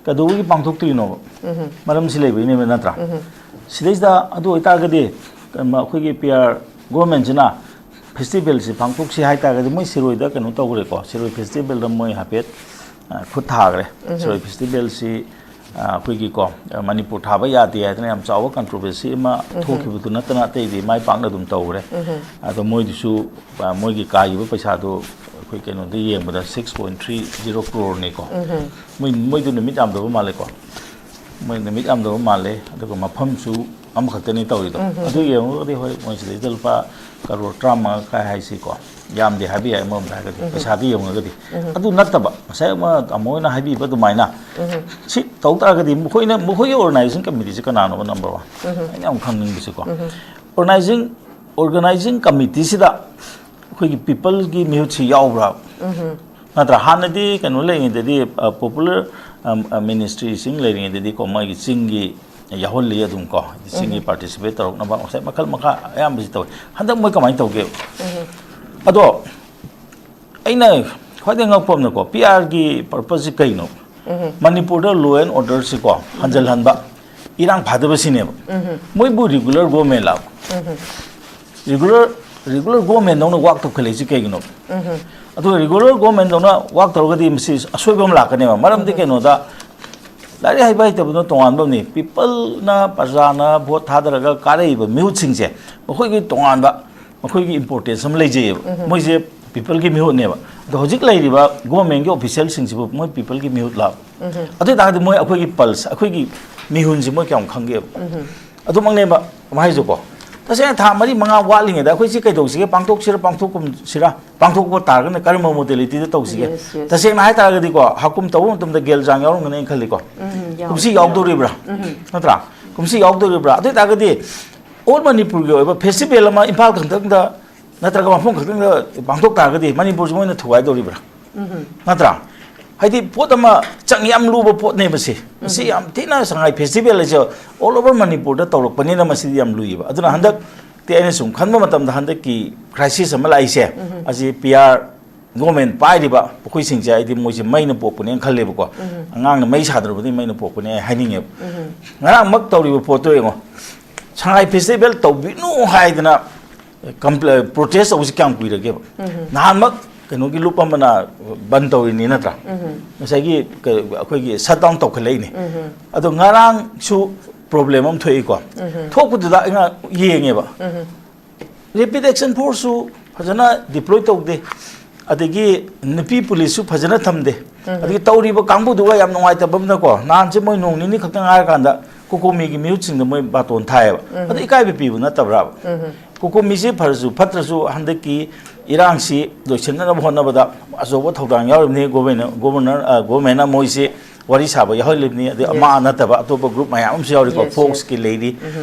ꯀꯩꯗꯧꯕꯒꯤ ꯄꯥꯡꯊꯣꯛꯇ꯭ꯔꯤꯅꯣꯕ? ꯃꯔꯝꯁꯤ ꯂꯩꯕꯩꯅꯦꯕ, ꯅꯠꯇ꯭ꯔꯥ? ꯁꯤꯗꯩꯁꯤꯗ ꯑꯗꯨ ꯑꯣꯏꯇꯥꯔꯒꯗꯤ ꯀꯩꯅꯣ, ꯑꯩꯈꯣꯏꯒꯤ ꯄꯤ ꯑꯥꯔ ꯒꯣꯔꯃꯦꯟꯁꯤꯅ ꯐꯦꯁꯇꯤꯚꯦꯜꯁꯤ ꯄꯥꯡꯊꯣꯛꯁꯤ ꯍꯥꯏꯇꯥꯔꯒꯗꯤ ꯃꯣꯏ ꯁꯤꯔꯣꯏꯗ ꯀꯩꯅꯣ ꯇꯧꯈ꯭ꯔꯦꯀꯣ, ꯁꯤꯔꯣꯏ ꯐꯦꯁꯇꯤꯚꯦꯜꯗ ꯃꯣꯏ ꯍꯥꯏꯐꯦꯠ, ꯑ, ꯈꯨꯠ ꯊꯥꯈ꯭ꯔꯦ꯫ ꯁꯤꯔꯣꯏ ꯐꯦꯁꯇꯤꯚꯦꯜꯁꯤ, ꯑ, ꯑꯩꯈꯣꯏꯒꯤꯀꯣ, ꯑ, ꯃꯅꯤꯄꯨꯔ ꯊꯥꯕ ꯌꯥꯗꯦ ꯍꯥꯏꯗꯅ ꯌꯥꯝ ꯆꯥꯎꯕ ꯀꯟꯇ꯭ꯔꯣꯚꯔꯁꯤ ꯑꯃ ꯊꯣꯛꯈꯤꯕꯗꯨ ꯅꯠꯇꯅ ꯑꯇꯩꯗꯤ ꯃꯥꯏ ꯄꯥꯛꯅ ꯑꯗꯨꯝ ꯇꯧꯈ꯭ꯔꯦ꯫ ꯑꯗꯣ ꯃꯣꯏꯗꯨꯁꯨ, ꯑ, ꯃꯣꯏꯒꯤ ꯀꯥꯏꯈꯤꯕ ꯄꯩꯁꯥꯗꯨ ꯑꯩꯈꯣꯏ ꯀꯩꯅꯣꯗ ꯌꯦꯡꯕꯗ six point three zero crore ꯅꯤꯀꯣ꯫ ꯃꯣꯏ, ꯃꯣꯏꯗꯨ ꯅꯨꯃꯤꯠ ꯌꯥꯝꯗꯕ ꯃꯥꯜꯂꯦꯀꯣ꯫ ꯃꯣꯏ ꯅꯨꯃꯤꯠ ꯌꯥꯝꯗꯕ ꯃꯥꯜꯂꯦ, ꯑꯗꯨꯒ ꯃꯐꯝꯁꯨ ꯑꯃꯈꯛꯇꯅꯤ ꯇꯧꯔꯤꯗꯣ꯫ ꯑꯗꯨ ꯌꯦꯡꯉꯨꯔꯒꯗꯤ ꯍꯣꯏ, ꯃꯣꯏ ꯁꯤꯗꯩꯗ ꯂꯨꯄꯥ ꯀꯔꯣꯔ ꯇꯔꯥꯃꯉꯥ ꯀꯥꯏ ꯍꯥꯏꯁꯤꯀꯣ, ꯌꯥꯝꯗꯦ ꯍꯥꯏꯕ ꯌꯥꯏ ꯑꯃꯔꯣꯝꯗ ꯍꯥꯏꯔꯒꯗꯤ, ꯄꯩꯁꯥꯗꯨ ꯌꯦꯡꯉꯨꯔꯒꯗꯤ꯫ ꯑꯗꯨ ꯅꯠꯇꯕ ꯉꯁꯥꯏ ꯑꯃ ꯇꯥꯃꯣ ꯍꯣꯏꯅ ꯍꯥꯏꯕꯤꯕ ꯑꯗꯨꯃꯥꯏꯅ ꯁꯤ ꯇꯧ ꯇꯥꯔꯒꯗꯤ ꯃꯈꯣꯏꯅ, ꯃꯈꯣꯏꯒꯤ ꯑꯣꯔꯒꯅꯥꯏꯖꯦꯁꯟ ꯀꯃꯤꯇꯤꯁꯦ ꯀꯅꯥꯅꯣꯕ number one? ꯑꯩꯅ ꯌꯥꯝ ꯈꯪꯅꯤꯡꯕꯁꯦꯀꯣ꯫ ꯑꯣꯔꯒꯅꯥꯏꯖꯤꯡ, ꯑꯣꯔꯒꯅꯥꯏꯖꯤꯡ ꯀꯃꯤꯇꯤꯁꯤꯗ ꯑꯩꯈꯣꯏꯒꯤ ꯄꯤꯄꯜꯒꯤ ꯃꯤꯍꯨꯠꯁꯤ ꯌꯥꯎꯕ꯭ꯔꯥ? ꯅꯠꯇ꯭ꯔꯥ? ꯍꯥꯟꯅꯗꯤ ꯀꯩꯅꯣ ꯂꯩꯔꯤꯉꯩꯗꯗꯤ, ꯑ, ꯄꯣꯄꯨꯂꯔ, ꯑ, ꯑ, ꯃꯤꯅꯤꯁꯇ꯭ꯔꯤꯁꯤꯡ ꯂꯩꯔꯤꯉꯩꯗꯗꯤꯀꯣ, ꯃꯣꯏꯒꯤ ꯆꯤꯡꯒꯤ ꯌꯥꯎꯍꯜꯂꯤ ꯑꯗꯨꯝ ꯀꯣ, ꯁꯤꯒꯤ ꯄꯥꯔꯇꯤꯁꯤꯄꯦꯠ ꯇꯧꯔꯛꯅꯕ ꯉꯁꯥꯏ ꯃꯈꯜ ꯃꯈꯥ ꯑꯌꯥꯝꯕꯁꯤ ꯇꯧꯋꯤ꯫ ꯍꯟꯗꯛ ꯃꯣꯏ ꯀꯃꯥꯏꯅ ꯇꯧꯒꯦ? ꯑꯗꯣ ꯑꯩꯅ ꯈ꯭ꯋꯥꯏꯗꯒꯤ ꯉꯛꯄ ꯑꯃꯅꯀꯣ, ꯄꯤ ꯑꯥꯔꯒꯤ ꯄꯔꯄꯁꯁꯤ ꯀꯩꯅꯣ? ꯃꯅꯤꯄꯨꯔꯗ ꯂꯣ ꯑꯦꯟ ꯑꯣꯔꯗꯔꯁꯤꯀꯣ ꯍꯟꯖꯜꯍꯟꯕ, ꯏꯔꯥꯡ ꯐꯥꯗꯕ ꯁꯤꯅꯦꯕ꯫ ꯃꯣꯏꯕꯨ ꯔꯤꯒꯨꯂꯔ ꯒꯣꯔꯃꯦꯟꯂꯥꯕ? ꯔꯤꯒꯨꯂꯔ ꯔꯤꯒꯨꯂꯔ ꯒꯣꯔꯃꯦꯟꯗꯧꯅ ꯋꯥꯛ ꯇꯧꯈꯠꯂꯛꯏꯁꯤ ꯀꯩꯒꯤꯅꯣ? ꯑꯗꯨꯒ ꯔꯤꯒꯨꯂꯔ ꯒꯣꯔꯃꯦꯟꯗꯧꯅ ꯋꯥꯛ ꯇꯧꯔꯒꯗꯤ ꯃꯁꯤ ꯑꯁꯣꯏꯕ ꯑꯃ ꯂꯥꯛꯀꯅꯦꯕ꯫ ꯃꯔꯝꯗꯤ ꯀꯩꯅꯣꯗ, ꯂꯥꯏꯔꯤꯛ ꯍꯩꯕ ꯍꯩꯇꯕꯗꯨꯅ ꯇꯣꯉꯥꯟꯕ ꯑꯃꯅꯤ, ꯄꯤꯄꯜꯅ, ꯄ꯭ꯔꯖꯥꯅ ꯚꯣꯠ ꯊꯥꯗꯔꯒ ꯀꯥꯔꯛꯏꯕ ꯃꯤꯍꯨꯠꯁꯤꯡꯁꯦ ꯃꯈꯣꯏꯒꯤ ꯇꯣꯉꯥꯟꯕ, ꯃꯈꯣꯏꯒꯤ ꯏꯝꯄꯣꯔꯇꯦꯟꯁ ꯑꯃ ꯂꯩꯖꯩꯌꯦꯕ꯫ ꯃꯣꯏꯁꯦ ꯄꯤꯄꯜꯒꯤ ꯃꯤꯍꯨꯠꯅꯦꯕ꯫ ꯑꯗꯣ ꯍꯧꯖꯤꯛ ꯂꯩꯔꯤꯕ ꯒꯣꯔꯃꯦꯟꯒꯤ ꯑꯣꯐꯤꯁꯤꯌꯦꯜꯁꯤꯡꯁꯤꯕꯨ ꯃꯣꯏ ꯄꯤꯄꯜꯒꯤ ꯃꯤꯍꯨꯠ ꯂꯥꯛꯄ? ꯑꯗꯨ ꯑꯣꯏꯇꯥꯔꯒꯗꯤ ꯃꯣꯏ ꯑꯩꯈꯣꯏꯒꯤ ꯄꯜꯁ, ꯑꯩꯈꯣꯏꯒꯤ ꯃꯤꯍꯨꯟꯁꯤ ꯃꯣꯏ ꯀꯌꯥꯝ ꯈꯪꯒꯦꯕ? ꯑꯗꯨꯃꯛꯅꯦꯕ ꯑꯃ ꯍꯥꯏꯁꯨꯀꯣ꯫ ꯇꯁꯦꯡꯅ ꯊꯥ ꯃꯔꯤ ꯃꯉꯥ ꯋꯥꯠꯂꯤꯉꯩꯗ ꯑꯩꯈꯣꯏ ꯁꯤ ꯀꯩꯗꯧꯁꯤꯒꯦ, ꯄꯥꯡꯊꯣꯛꯁꯤꯔ ꯄꯥꯡꯊꯣꯛꯀꯨꯝꯁꯤꯔ, ꯄꯥꯡꯊꯣꯛꯄ ꯇꯥꯔꯒꯅ ꯀꯔꯝꯕ ꯃꯣꯗꯦꯂꯤꯇꯤꯗ ꯇꯧꯁꯤꯒꯦ? Yes, yes. ꯇꯁꯦꯡꯅ ꯍꯥꯏꯇꯥꯔꯒꯗꯤꯀꯣ, ꯍꯥꯀꯨꯝ ꯇꯧꯕ ꯃꯇꯝꯗ ꯒꯦꯜꯖꯥꯡ ꯌꯥꯎꯔꯝꯒꯅꯤ ꯑꯩꯅ ꯈꯜꯂꯤꯀꯣ꯫ ꯎꯝ, ꯌꯥꯎ-, ꯀꯨꯝꯁꯤ ꯌꯥꯎ-, ꯌꯥꯎꯗꯧꯔꯤꯕ꯭ꯔꯥ? ꯅꯠꯇ꯭ꯔꯥ? ꯀꯨꯝꯁꯤ ꯌꯥꯎꯗꯧꯔꯤꯕ꯭ꯔꯥ? ꯑꯗꯨ ꯑꯣꯏꯇꯥꯔꯒꯗꯤ ꯑꯣꯜ ꯃꯅꯤꯄꯨꯔꯒꯤ ꯑꯣꯏꯕ ꯐꯦꯁꯇꯤꯚꯦꯜ ꯑꯃ ꯏꯝꯐꯥꯜ ꯈꯛꯇꯪꯗ ꯅꯠꯇ꯭ꯔꯒ ꯃꯐꯝ ꯈꯛꯇꯪꯗ ꯄꯥꯡꯊꯣꯛ ꯇꯥꯔꯒꯗꯤ ꯃꯅꯤꯄꯨꯔꯁꯤ ꯃꯣꯏꯅ ꯊꯨꯒꯥꯏꯗꯧꯔꯤꯕ꯭ꯔꯥ? ꯅꯠꯇ꯭ꯔꯥ? ꯍꯥꯏꯗꯤ ꯄꯣꯠ ꯑꯃ ꯆꯪ-, ꯌꯥꯝ ꯂꯨꯕ ꯄꯣꯠꯅꯦꯕ ꯁꯤ꯫ ꯃꯁꯤ ꯌꯥꯝ ꯊꯤꯅ ꯁꯉꯥꯏ ꯐꯦꯁꯇꯤꯚꯦꯜ ꯍꯥꯏꯁꯦ ꯑꯣꯜ ꯑꯣꯚꯔ ꯃꯅꯤꯄꯨꯔꯗ ꯇꯧꯔꯛꯄꯅꯤꯅ ꯃꯁꯤꯗꯤ ꯌꯥꯝ ꯂꯨꯏꯌꯦꯕ꯫ ꯑꯗꯨꯅ ꯍꯟꯗꯛꯇꯤ ꯑꯩꯅ ꯁꯨꯝ ꯈꯟꯕ ꯃꯇꯝꯗ ꯍꯟꯗꯛꯀꯤ ꯀ꯭ꯔꯥꯏꯁꯤꯁ ꯑꯃ ꯂꯥꯛꯏꯁꯦ, ꯑꯁꯤ ꯄꯤ ꯑꯥꯔ ꯒꯣꯔꯃꯦꯟ ꯄꯥꯏꯔꯤꯕ ꯃꯈꯣꯏꯁꯤꯡꯁꯦ ꯑꯩꯗꯤ ꯃꯣꯏꯁꯦ ꯃꯩꯅ ꯄꯣꯛꯄꯅꯦꯅ ꯈꯜꯂꯦꯕꯀꯣ꯫ ꯑꯉꯥꯡꯅ ꯃꯩ ꯁꯥꯗ꯭ꯔꯕꯗꯤ ꯃꯩꯅ ꯄꯣꯛꯄꯅꯦ ꯍꯥꯏꯅꯤꯡꯉꯦꯕ꯫ ꯉꯔꯥꯡꯃꯛ ꯇꯧꯔꯤꯕ ꯄꯣꯠꯇꯣ ꯌꯦꯡꯉꯣ, ꯁꯉꯥꯏ ꯐꯦꯁꯇꯤꯚꯦꯜ ꯇꯧꯕꯤꯅꯨ ꯍꯥꯏꯗꯅ ꯀꯝꯄ꯭ꯂꯦ-, ꯄ꯭ꯔꯣꯇꯦꯁ ꯇꯧꯕꯁꯤ ꯀꯌꯥꯝ ꯀꯨꯏꯔꯒꯦꯕ? ꯅꯍꯥꯟꯃꯛ ꯀꯩꯅꯣꯒꯤ ꯂꯨꯞ ꯑꯃꯅ ꯕꯟ ꯇꯧꯔꯤꯅꯤ ꯅꯠꯇ꯭ꯔꯥ? ꯉꯁꯥꯏꯒꯤ ꯀ-, ꯑꯩꯈꯣꯏꯒꯤ ꯁꯠ ꯗꯥꯎꯟ ꯇꯧꯈꯠꯂꯛꯏꯅꯤ꯫ ꯑꯗꯣ ꯉꯔꯥꯡꯁꯨ ꯄ꯭ꯔꯣꯕ꯭ꯂꯦꯝ ꯑꯃ ꯊꯣꯛꯏꯀꯣ꯫ ꯊꯣꯛꯄꯗꯨꯗ ꯑꯩꯅ ꯌꯦꯡꯉꯦꯕ꯫ ꯔꯦꯄꯤꯗ ꯑꯦꯛꯁꯟ ꯐꯣꯔꯁꯁꯨ ꯐꯖꯅ ꯗꯤꯄ꯭ꯂꯣꯏ ꯇꯧꯗꯦ, ꯑꯗꯒꯤ ꯅꯨꯄꯤ ꯄꯨꯂꯤꯁꯁꯨ ꯐꯖꯅ ꯊꯝꯗꯦ꯫ ꯑꯗꯒꯤ ꯇꯧꯔꯤꯕ ꯀꯥꯡꯕꯨꯗꯨꯒ ꯌꯥꯝ ꯅꯨꯡꯉꯥꯏꯇꯕ ꯑꯃꯅꯀꯣ, ꯅꯍꯥꯟꯁꯦ ꯃꯣꯏ ꯅꯣꯡ ꯅꯤꯅꯤ ꯈꯛꯇ ꯉꯥꯏꯔꯀꯥꯟꯗ ꯀꯣꯀꯣꯃꯤꯒꯤ ꯃꯤꯍꯨꯠꯁꯤꯡꯗ ꯃꯣꯏ ꯕꯥꯇꯣꯟ ꯊꯥꯏꯌꯦꯕ꯫ ꯑꯗꯨ ꯏꯀꯥꯏꯕ ꯄꯤꯕ ꯅꯠꯇꯕ꯭ꯔꯥꯕ? ꯀꯣꯀꯣꯃꯤꯁꯤ ꯐꯔꯁꯨ ꯐꯠꯇ꯭ꯔꯁꯨ ꯍꯟꯗꯛꯀꯤ ꯏꯔꯥꯡꯁꯤ ꯂꯣꯏꯁꯤꯟꯅꯅꯕ ꯍꯣꯠꯅꯕꯗ ꯑꯆꯧꯕ ꯊꯧꯗꯥꯡ ꯌꯥꯎꯔꯤꯕꯅꯤ ꯒꯣꯚꯔꯅ-, ꯒꯣꯚꯔꯅꯔ, ꯑ, ꯒꯣꯚꯔꯃꯦꯟꯅ ꯃꯣꯏꯁꯤ ꯋꯥꯔꯤ ꯁꯥꯕ ꯌꯥꯎꯍꯜꯂꯤꯕꯅꯤ꯫ ꯑꯗꯩ ꯑꯃ ꯅꯠꯇꯕ ꯑꯇꯣꯞꯄ ꯒ꯭ꯔꯨꯞ ꯃꯌꯥꯝ ꯑꯃꯁꯨ ꯌꯥꯎꯔꯤꯀꯣ, ꯌꯦꯁ, ꯌꯦꯁ꯫ ꯐꯣꯛꯁꯀꯤ ꯂꯩꯔꯤ,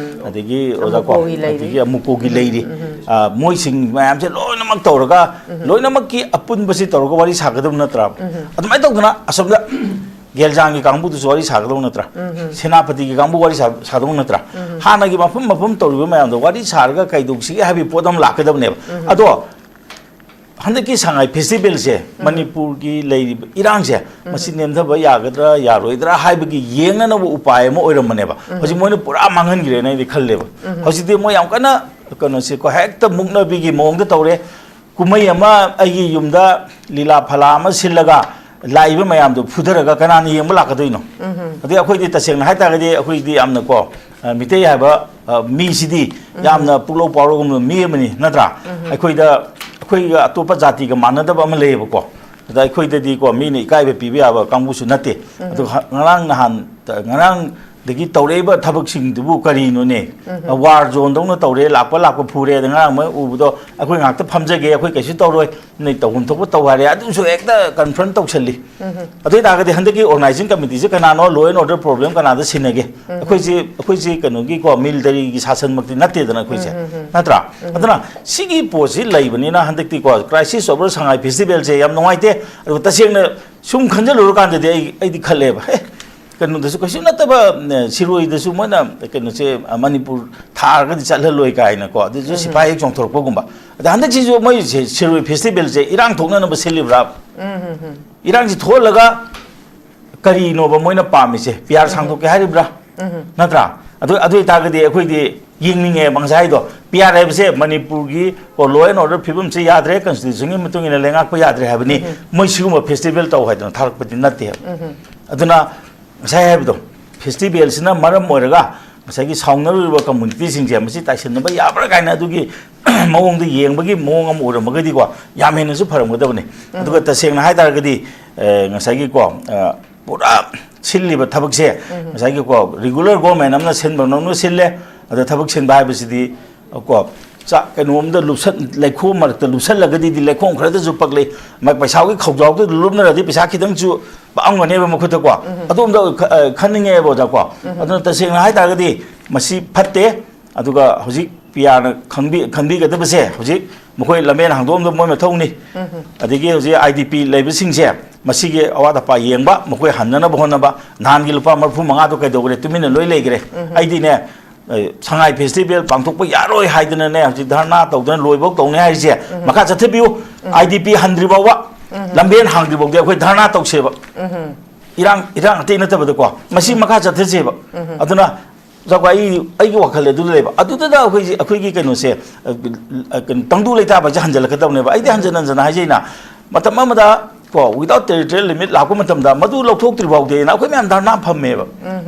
ꯑꯗꯒꯤ ꯑꯣꯖꯥ ꯀꯣ, ꯑꯃꯨꯀꯣꯒꯤ ꯂꯩꯔꯤ꯫ ꯑꯗꯒꯤ ꯑꯃꯨꯀꯣꯒꯤ ꯂꯩꯔꯤ꯫ ꯑ, ꯃꯣꯏꯁꯤꯡ ꯃꯌꯥꯝꯁꯦ ꯂꯣꯏꯅꯃꯛ ꯇꯧꯔꯒ, ꯂꯣꯏꯅꯃꯛꯀꯤ ꯑꯄꯨꯟꯕꯁꯤ ꯇꯧꯔꯒ ꯋꯥꯔꯤ ꯁꯥꯒꯗꯕ ꯅꯠꯇ꯭ꯔꯥ? ꯑꯗꯨꯃꯥꯏꯅ ꯇꯧꯗꯅ ꯑꯁꯣꯝꯗ ꯒꯦꯜꯖꯥꯡꯒꯤ ꯀꯥꯡꯕꯨꯗꯨꯁꯨ ꯋꯥꯔꯤ ꯁꯥꯒꯗꯧ ꯅꯠꯇ꯭ꯔꯥ? ꯁꯦꯅꯥꯄꯇꯤꯒꯤ ꯀꯥꯡꯕꯨ ꯋꯥꯔꯤ ꯁꯥ-, ꯁꯥꯗꯧ ꯅꯠꯇ꯭ꯔꯥ? ꯍꯥꯟꯅꯒꯤ ꯃꯐꯝ ꯃꯐꯝ ꯇꯧꯔꯤꯕ ꯃꯌꯥꯝꯗꯣ ꯋꯥꯔꯤ ꯁꯥꯔꯒ ꯀꯩꯗꯧꯁꯤꯒꯦ ꯍꯥꯏꯕꯒꯤ ꯄꯣꯠ ꯑꯃ ꯂꯥꯛꯀꯗꯕꯅꯦꯕ꯫ ꯑꯗꯣ ꯍꯟꯗꯛꯀꯤ ꯁꯉꯥꯏ ꯐꯦꯁꯇꯤꯚꯦꯜꯁꯦ, ꯃꯅꯤꯄꯨꯔꯒꯤ ꯂꯩꯔꯤꯕ ꯏꯔꯥꯡꯁꯦ, ꯃꯁꯤ ꯅꯦꯝꯊꯕ ꯌꯥꯒꯗ꯭ꯔꯥ ꯌꯥꯔꯣꯏꯗ꯭ꯔꯥ ꯍꯥꯏꯕꯒꯤ ꯌꯦꯡꯅꯅꯕ ꯎꯄꯥꯏ ꯑꯃ ꯑꯣꯏꯔꯝꯕꯅꯦꯕ꯫ ꯍꯧꯖꯤꯛ ꯃꯣꯏꯅ ꯄꯨꯔꯥ ꯃꯥꯡꯍꯟꯈ꯭ꯔꯦꯅ ꯑꯩꯗꯤ ꯈꯜꯂꯦꯕ꯫ ꯍꯧꯖꯤꯛꯇꯤ ꯃꯣꯏ ꯌꯥꯝ ꯀꯟꯅ, ꯀꯩꯅꯣꯁꯦꯀꯣ, ꯍꯦꯛꯇ ꯃꯨꯛꯅꯕꯤꯒꯤ ꯃꯑꯣꯡꯗ ꯇꯧꯔꯦ꯫ ꯀꯨꯝꯍꯩ ꯑꯃ ꯑꯩꯒꯤ ꯌꯨꯝꯗ ꯂꯤꯂꯥ ꯐꯂꯥ ꯑꯃ ꯁꯤꯜꯂꯒ ꯂꯥꯛꯏꯕ ꯃꯌꯥꯝꯗꯨ ꯐꯨꯊꯔꯒ ꯀꯅꯥꯅ ꯌꯦꯡꯕ ꯂꯥꯛꯀꯗꯣꯏꯅꯣ? ꯑꯗꯩ ꯑꯩꯈꯣꯏꯗꯤ, ꯇꯁꯦꯡꯅ ꯍꯥꯏꯇꯥꯔꯒꯗꯤ, ꯑꯩꯈꯣꯏꯗꯤ ꯌꯥꯝꯅꯀꯣ, ꯑ, ꯃꯤꯇꯩ ꯍꯥꯏꯕ, ꯑ, ꯃꯤꯁꯤꯗꯤ ꯌꯥꯝꯅ ꯄꯨꯛꯂꯧ ꯄꯥꯎꯔꯧꯒꯨꯝꯕ ꯃꯤ ꯑꯃꯅꯤ, ꯅꯠꯇ꯭ꯔꯥ? ꯑꯩꯈꯣꯏꯗ, ꯑꯩꯈꯣꯏꯒ ꯑꯇꯣꯞꯄ ꯖꯥꯇꯤꯒ ꯃꯥꯟꯅꯗꯕ ꯑꯃ ꯂꯩꯌꯦꯕꯀꯣ꯫ ꯑꯗ ꯑꯩꯈꯣꯏꯗꯗꯤꯀꯣ, ꯃꯤꯅ ꯏꯀꯥꯏꯕ ꯄꯤꯕ ꯌꯥꯕ ꯀꯥꯡꯕꯨꯁꯨ ꯅꯠꯇꯦ꯫ ꯑꯗꯨ ꯍ-, ꯉꯔꯥꯡ ꯅꯍꯥꯟ, ꯉꯔꯥꯡꯗꯒꯤ ꯇꯧꯔꯛꯏꯕ ꯊꯕꯛꯁꯤꯡꯗꯨꯕꯨ ꯀꯔꯤꯅꯣꯅꯦ? ꯋꯥꯔ ꯖꯣꯟꯗꯧꯅ ꯇꯧꯔꯦ, ꯂꯥꯛꯄ ꯂꯥꯛꯄ ꯐꯨꯔꯦ꯫ ꯑꯗ ꯉꯔꯥꯡ ꯃꯣꯏ ꯎꯕꯗꯣ, "ꯑꯩꯈꯣꯏ ꯉꯥꯛꯇ ꯐꯝꯖꯒꯦ, ꯑꯩꯈꯣꯏ ꯀꯩꯁꯨ ꯇꯧꯔꯣꯏ, ꯅꯣꯏ ꯇꯧꯐꯝ ꯊꯣꯛꯄ ꯇꯧ" ꯍꯥꯏꯔꯦ꯫ ꯑꯗꯨꯁꯨ ꯍꯦꯛꯇ ꯀꯟꯐ꯭ꯔꯟ ꯇꯧꯁꯜꯂꯤ꯫ ꯑꯗꯨ ꯑꯣꯏꯇꯥꯔꯒꯗꯤ ꯍꯟꯗꯛꯀꯤ ꯑꯣꯔꯒꯅꯥꯏꯖꯤꯡ ꯀꯃꯤꯇꯤꯁꯦ ꯀꯅꯥꯅꯣ? Law and order problem ꯀꯅꯥꯗ ꯁꯤꯟꯅꯒꯦ? ꯑꯩꯈꯣꯏꯁꯦ, ꯑꯩꯈꯣꯏꯁꯦ ꯀꯩꯅꯣꯒꯤꯀꯣ, ꯃꯤꯂꯤꯇꯔꯤꯒꯤ ꯁꯥꯁꯟꯃꯛꯇꯤ ꯅꯠꯇꯦꯗꯅ ꯑꯩꯈꯣꯏꯁꯦ, ꯅꯠꯇ꯭ꯔꯥ? ꯑꯗꯨꯅ ꯁꯤꯒꯤ ꯄꯣꯠꯁꯤ ꯂꯩꯕꯅꯤꯅ ꯍꯟꯗꯛꯇꯤꯀꯣ, crisis over ꯁꯉꯥꯏ ꯐꯦꯁꯇꯤꯚꯦꯜꯁꯦ ꯌꯥꯝ ꯅꯨꯡꯉꯥꯏꯇꯦ꯫ ꯑꯗꯨꯒ ꯇꯁꯦꯡꯅ ꯁꯨꯝ ꯈꯟꯖꯜꯂꯨꯔꯀꯥꯟꯗꯗꯤ ꯑꯩ, ꯑꯩꯗꯤ ꯈꯜꯂꯦꯕ, ꯑꯦ, ꯀꯩꯅꯣꯗꯁꯨ ꯀꯩꯁꯨ ꯅꯠꯇꯕ, ꯑ, ꯁꯤꯔꯣꯏꯗꯁꯨ ꯃꯣꯏꯅ ꯀꯩꯅꯣꯁꯦ, ꯑ, ꯃꯅꯤꯄꯨꯔ ꯊꯥꯔꯒꯗꯤ ꯆꯠꯍꯜꯂꯣꯏ ꯀꯥꯏꯅꯀꯣ, ꯑꯗꯨꯁꯨ ꯁꯤꯐꯥꯏ ꯍꯦꯛ ꯆꯣꯡꯊꯣꯔꯛꯄꯒꯨꯝꯕ꯫ ꯑꯗ ꯍꯟꯗꯛꯁꯤꯁꯨ ꯃꯣꯏꯁꯦ ꯁꯤꯔꯣꯏ ꯐꯦꯁꯇꯤꯚꯦꯜꯁꯦ ꯏꯔꯥꯡ ꯊꯣꯛꯅꯅꯕ ꯁꯤꯜꯂꯤꯕ꯭ꯔꯥ? ꯏꯔꯥꯡꯁꯤ ꯊꯣꯛꯍꯜꯂꯒ ꯀꯔꯤꯅꯣꯕ ꯃꯣꯏꯅ ꯄꯥꯝꯃꯤꯁꯦ? ꯄꯤ ꯑꯥꯔ ꯁꯥꯡꯗꯣꯛꯀꯦ ꯍꯥꯏꯔꯤꯕ꯭ꯔꯥ? ꯅꯠꯇ꯭ꯔꯥ? ꯑꯗꯨ, ꯑꯗꯨ ꯑꯣꯏꯇꯥꯔꯒꯗꯤ ꯑꯩꯈꯣꯏꯗꯤ ꯌꯦꯡꯅꯤꯡꯉꯦꯕ ꯉꯁꯥꯏꯗꯣ꯫ ꯄꯤ ꯑꯥꯔ ꯍꯥꯏꯕꯁꯦ ꯃꯅꯤꯄꯨꯔꯒꯤ ꯀꯣ, law and order ꯐꯤꯕꯝꯁꯦ ꯌꯥꯗ꯭ꯔꯦ, constitutionꯒꯤ ꯃꯇꯨꯡ ꯏꯟꯅ ꯂꯩꯉꯥꯛꯄ ꯌꯥꯗ꯭ꯔꯦ ꯍꯥꯏꯕꯅꯤ꯫ ꯃꯣꯏ ꯁꯤꯒꯨꯝꯕ ꯐꯦꯁꯇꯤꯚꯦꯜ ꯇꯧ ꯍꯥꯏꯗꯅ ꯊꯥꯔꯛꯄꯗꯤ ꯅꯠꯇꯦꯕ꯫ ꯑꯗꯨꯅ ꯉꯁꯥꯏ ꯍꯥꯏꯕꯗꯣ, ꯐꯦꯁꯇꯤꯚꯦꯜꯁꯤꯅ ꯃꯔꯝ ꯑꯣꯏꯔꯒ ꯉꯁꯥꯏꯒꯤ ꯁꯥꯎꯅꯔꯨꯔꯤꯕ ꯀꯝꯃꯨꯅꯤꯇꯤꯁꯤꯡꯁꯦ ꯃꯁꯤ ꯇꯥꯏꯁꯤꯟꯅꯕ ꯌꯥꯕ꯭ꯔꯥ ꯀꯥꯏꯅ ꯑꯗꯨꯒꯤ ꯃꯑꯣꯡꯗ ꯌꯦꯡꯕꯒꯤ ꯃꯑꯣꯡ ꯑꯃ ꯑꯣꯏꯔꯝꯃꯒꯗꯤꯀꯣ, ꯌꯥꯝ ꯍꯦꯟꯅꯁꯨ ꯐꯔꯝꯒꯗꯕꯅꯤ꯫ ꯑꯗꯨꯒ ꯇꯁꯦꯡꯅ ꯍꯥꯏ ꯇꯥꯔꯒꯗꯤ, ꯑ, ꯉꯁꯥꯏꯒꯤꯀꯣ, ꯑ, ꯄꯨꯔꯥ ꯁꯤꯜꯂꯤꯕ ꯊꯕꯛꯁꯦ, ꯉꯁꯥꯏꯒꯤꯀꯣ, regular government ꯑꯃꯅ ꯁꯤꯟꯕ ꯅꯪꯅ ꯁꯤꯜꯂꯦ꯫ ꯑꯗ ꯊꯕꯛ ꯁꯤꯟꯕ ꯍꯥꯏꯕꯁꯤꯗꯤ ꯀꯣ, ꯆꯥꯛ ꯀꯩꯅꯣꯝꯗ ꯂꯨꯞꯁꯟ-, ꯂꯩꯈꯣꯝ ꯃꯔꯛꯇ ꯂꯨꯞꯁꯜꯂꯒꯗꯤ ꯂꯩꯈꯣꯝ ꯈꯔꯗꯁꯨ ꯄꯛꯂꯤ꯫ ꯃ-, ꯄꯩꯁꯥꯒꯤ ꯈꯧꯖꯥꯎꯗ ꯂꯨꯞꯅꯔꯗꯤ ꯄꯩꯁꯥ ꯈꯤꯇꯪꯁꯨ ꯄꯛꯑꯝꯒꯅꯦꯕ ꯃꯈꯨꯠꯇꯀꯣ꯫ ꯑꯗꯣꯝꯗ ꯈ-, ꯑ, ꯈꯟꯅꯤꯡꯉꯦꯕ ꯑꯣꯖꯥꯀꯣ꯫ ꯑꯗꯨꯅ ꯇꯁꯦꯡꯅ ꯍꯥꯏ ꯇꯥꯔꯒꯗꯤ ꯃꯁꯤ ꯐꯠꯇꯦ꯫ ꯑꯗꯨꯒ ꯍꯧꯖꯤꯛ ꯄꯤ ꯑꯥꯔꯅ ꯈꯪꯕꯤ-, ꯈꯟꯕꯤꯒꯗꯕꯁꯦ, ꯍꯧꯖꯤꯛ ꯃꯈꯣꯏ ꯂꯝꯕꯦꯟ ꯍꯥꯡꯗꯣꯛꯑꯝꯗꯕ ꯃꯣꯏ ꯃꯊꯧꯅꯤ꯫ ꯑꯗꯒꯤ ꯍꯧꯖꯤꯛ ꯑꯥꯏ ꯗꯤ ꯄꯤ ꯂꯩꯕꯁꯤꯡꯁꯦ, ꯃꯁꯤꯒꯤ ꯑꯋꯥꯠ ꯑꯄꯥ ꯌꯦꯡꯕ, ꯃꯈꯣꯏ ꯍꯟꯅꯅꯕ ꯍꯣꯠꯅꯕ꯫ ꯅꯍꯥꯟꯒꯤ ꯂꯨꯄꯥ ꯃꯔꯤꯐꯨ ꯃꯉꯥꯗꯣ ꯀꯩꯗꯧꯈ꯭ꯔꯦ? ꯇꯨꯃꯤꯟꯅ ꯂꯣꯏ ꯂꯩꯈ꯭ꯔꯦ꯫ ꯑꯩꯗꯤꯅꯦ, ꯑ, ꯁꯉꯥꯏ ꯐꯦꯁꯇꯤꯚꯦꯜ ꯄꯥꯡꯊꯣꯛꯄ ꯌꯥꯔꯣꯏ ꯍꯥꯏꯗꯅꯅꯦ, ꯍꯧꯖꯤꯛ ꯙꯔꯅꯥ ꯇꯧꯗꯅ ꯂꯣꯏꯐꯧ ꯇꯧꯅꯤ ꯍꯥꯏꯔꯤꯁꯦ꯫ ꯃꯈꯥ ꯆꯠꯊꯕꯤꯌꯨ꯫ ꯑꯥꯏ ꯗꯤ ꯄꯤ ꯍꯟꯗ꯭ꯔꯤ ꯐꯥꯎꯕ, ꯂꯝꯕꯦꯟ ꯍꯥꯡꯗ꯭ꯔꯤ ꯐꯥꯎꯗꯤ ꯑꯩꯈꯣꯏ ꯙꯔꯅꯥ ꯇꯧꯁꯦꯕ꯫ ꯏꯔꯥꯡ, ꯏꯔꯥꯡ ꯑꯇꯩ ꯅꯠꯇꯕꯗꯀꯣ, ꯃꯁꯤ ꯃꯈꯥ ꯆꯠꯊꯁꯦꯕ꯫ ꯑꯗꯨꯅ ꯆꯥꯎꯀ, ꯑꯩ, ꯑꯩꯒꯤ ꯋꯥꯈꯜꯗ ꯑꯗꯨ ꯂꯩꯕ꯫ ꯑꯗꯨꯗꯨꯗ ꯑꯩꯈꯣꯏꯁꯤ, ꯑꯩꯈꯣꯏꯒꯤ ꯀꯩꯅꯣꯁꯦ, ꯑ, ꯑ, ꯀꯩꯅꯣ, ꯇꯪꯗꯨ ꯂꯩꯇꯥꯕꯁꯦ ꯍꯟꯖꯜꯂꯛꯀꯗꯕꯅꯦꯕ꯫ ꯑꯩꯗꯤ ꯍꯟꯖꯟ ꯍꯟꯖꯟ ꯍꯥꯏꯖꯩꯅ, ꯃꯇꯝ ꯑꯃꯗ ꯀꯣ, without territorial limit ꯂꯥꯛꯄ ꯃꯇꯝꯗ ꯃꯗꯨ ꯂꯧꯊꯣꯛꯇ꯭ꯔꯤ ꯐꯥꯎꯗꯤꯅ ꯑꯩꯈꯣꯏ ꯃꯌꯥꯝ ꯙꯔꯅꯥ ꯐꯝꯃꯦꯕ꯫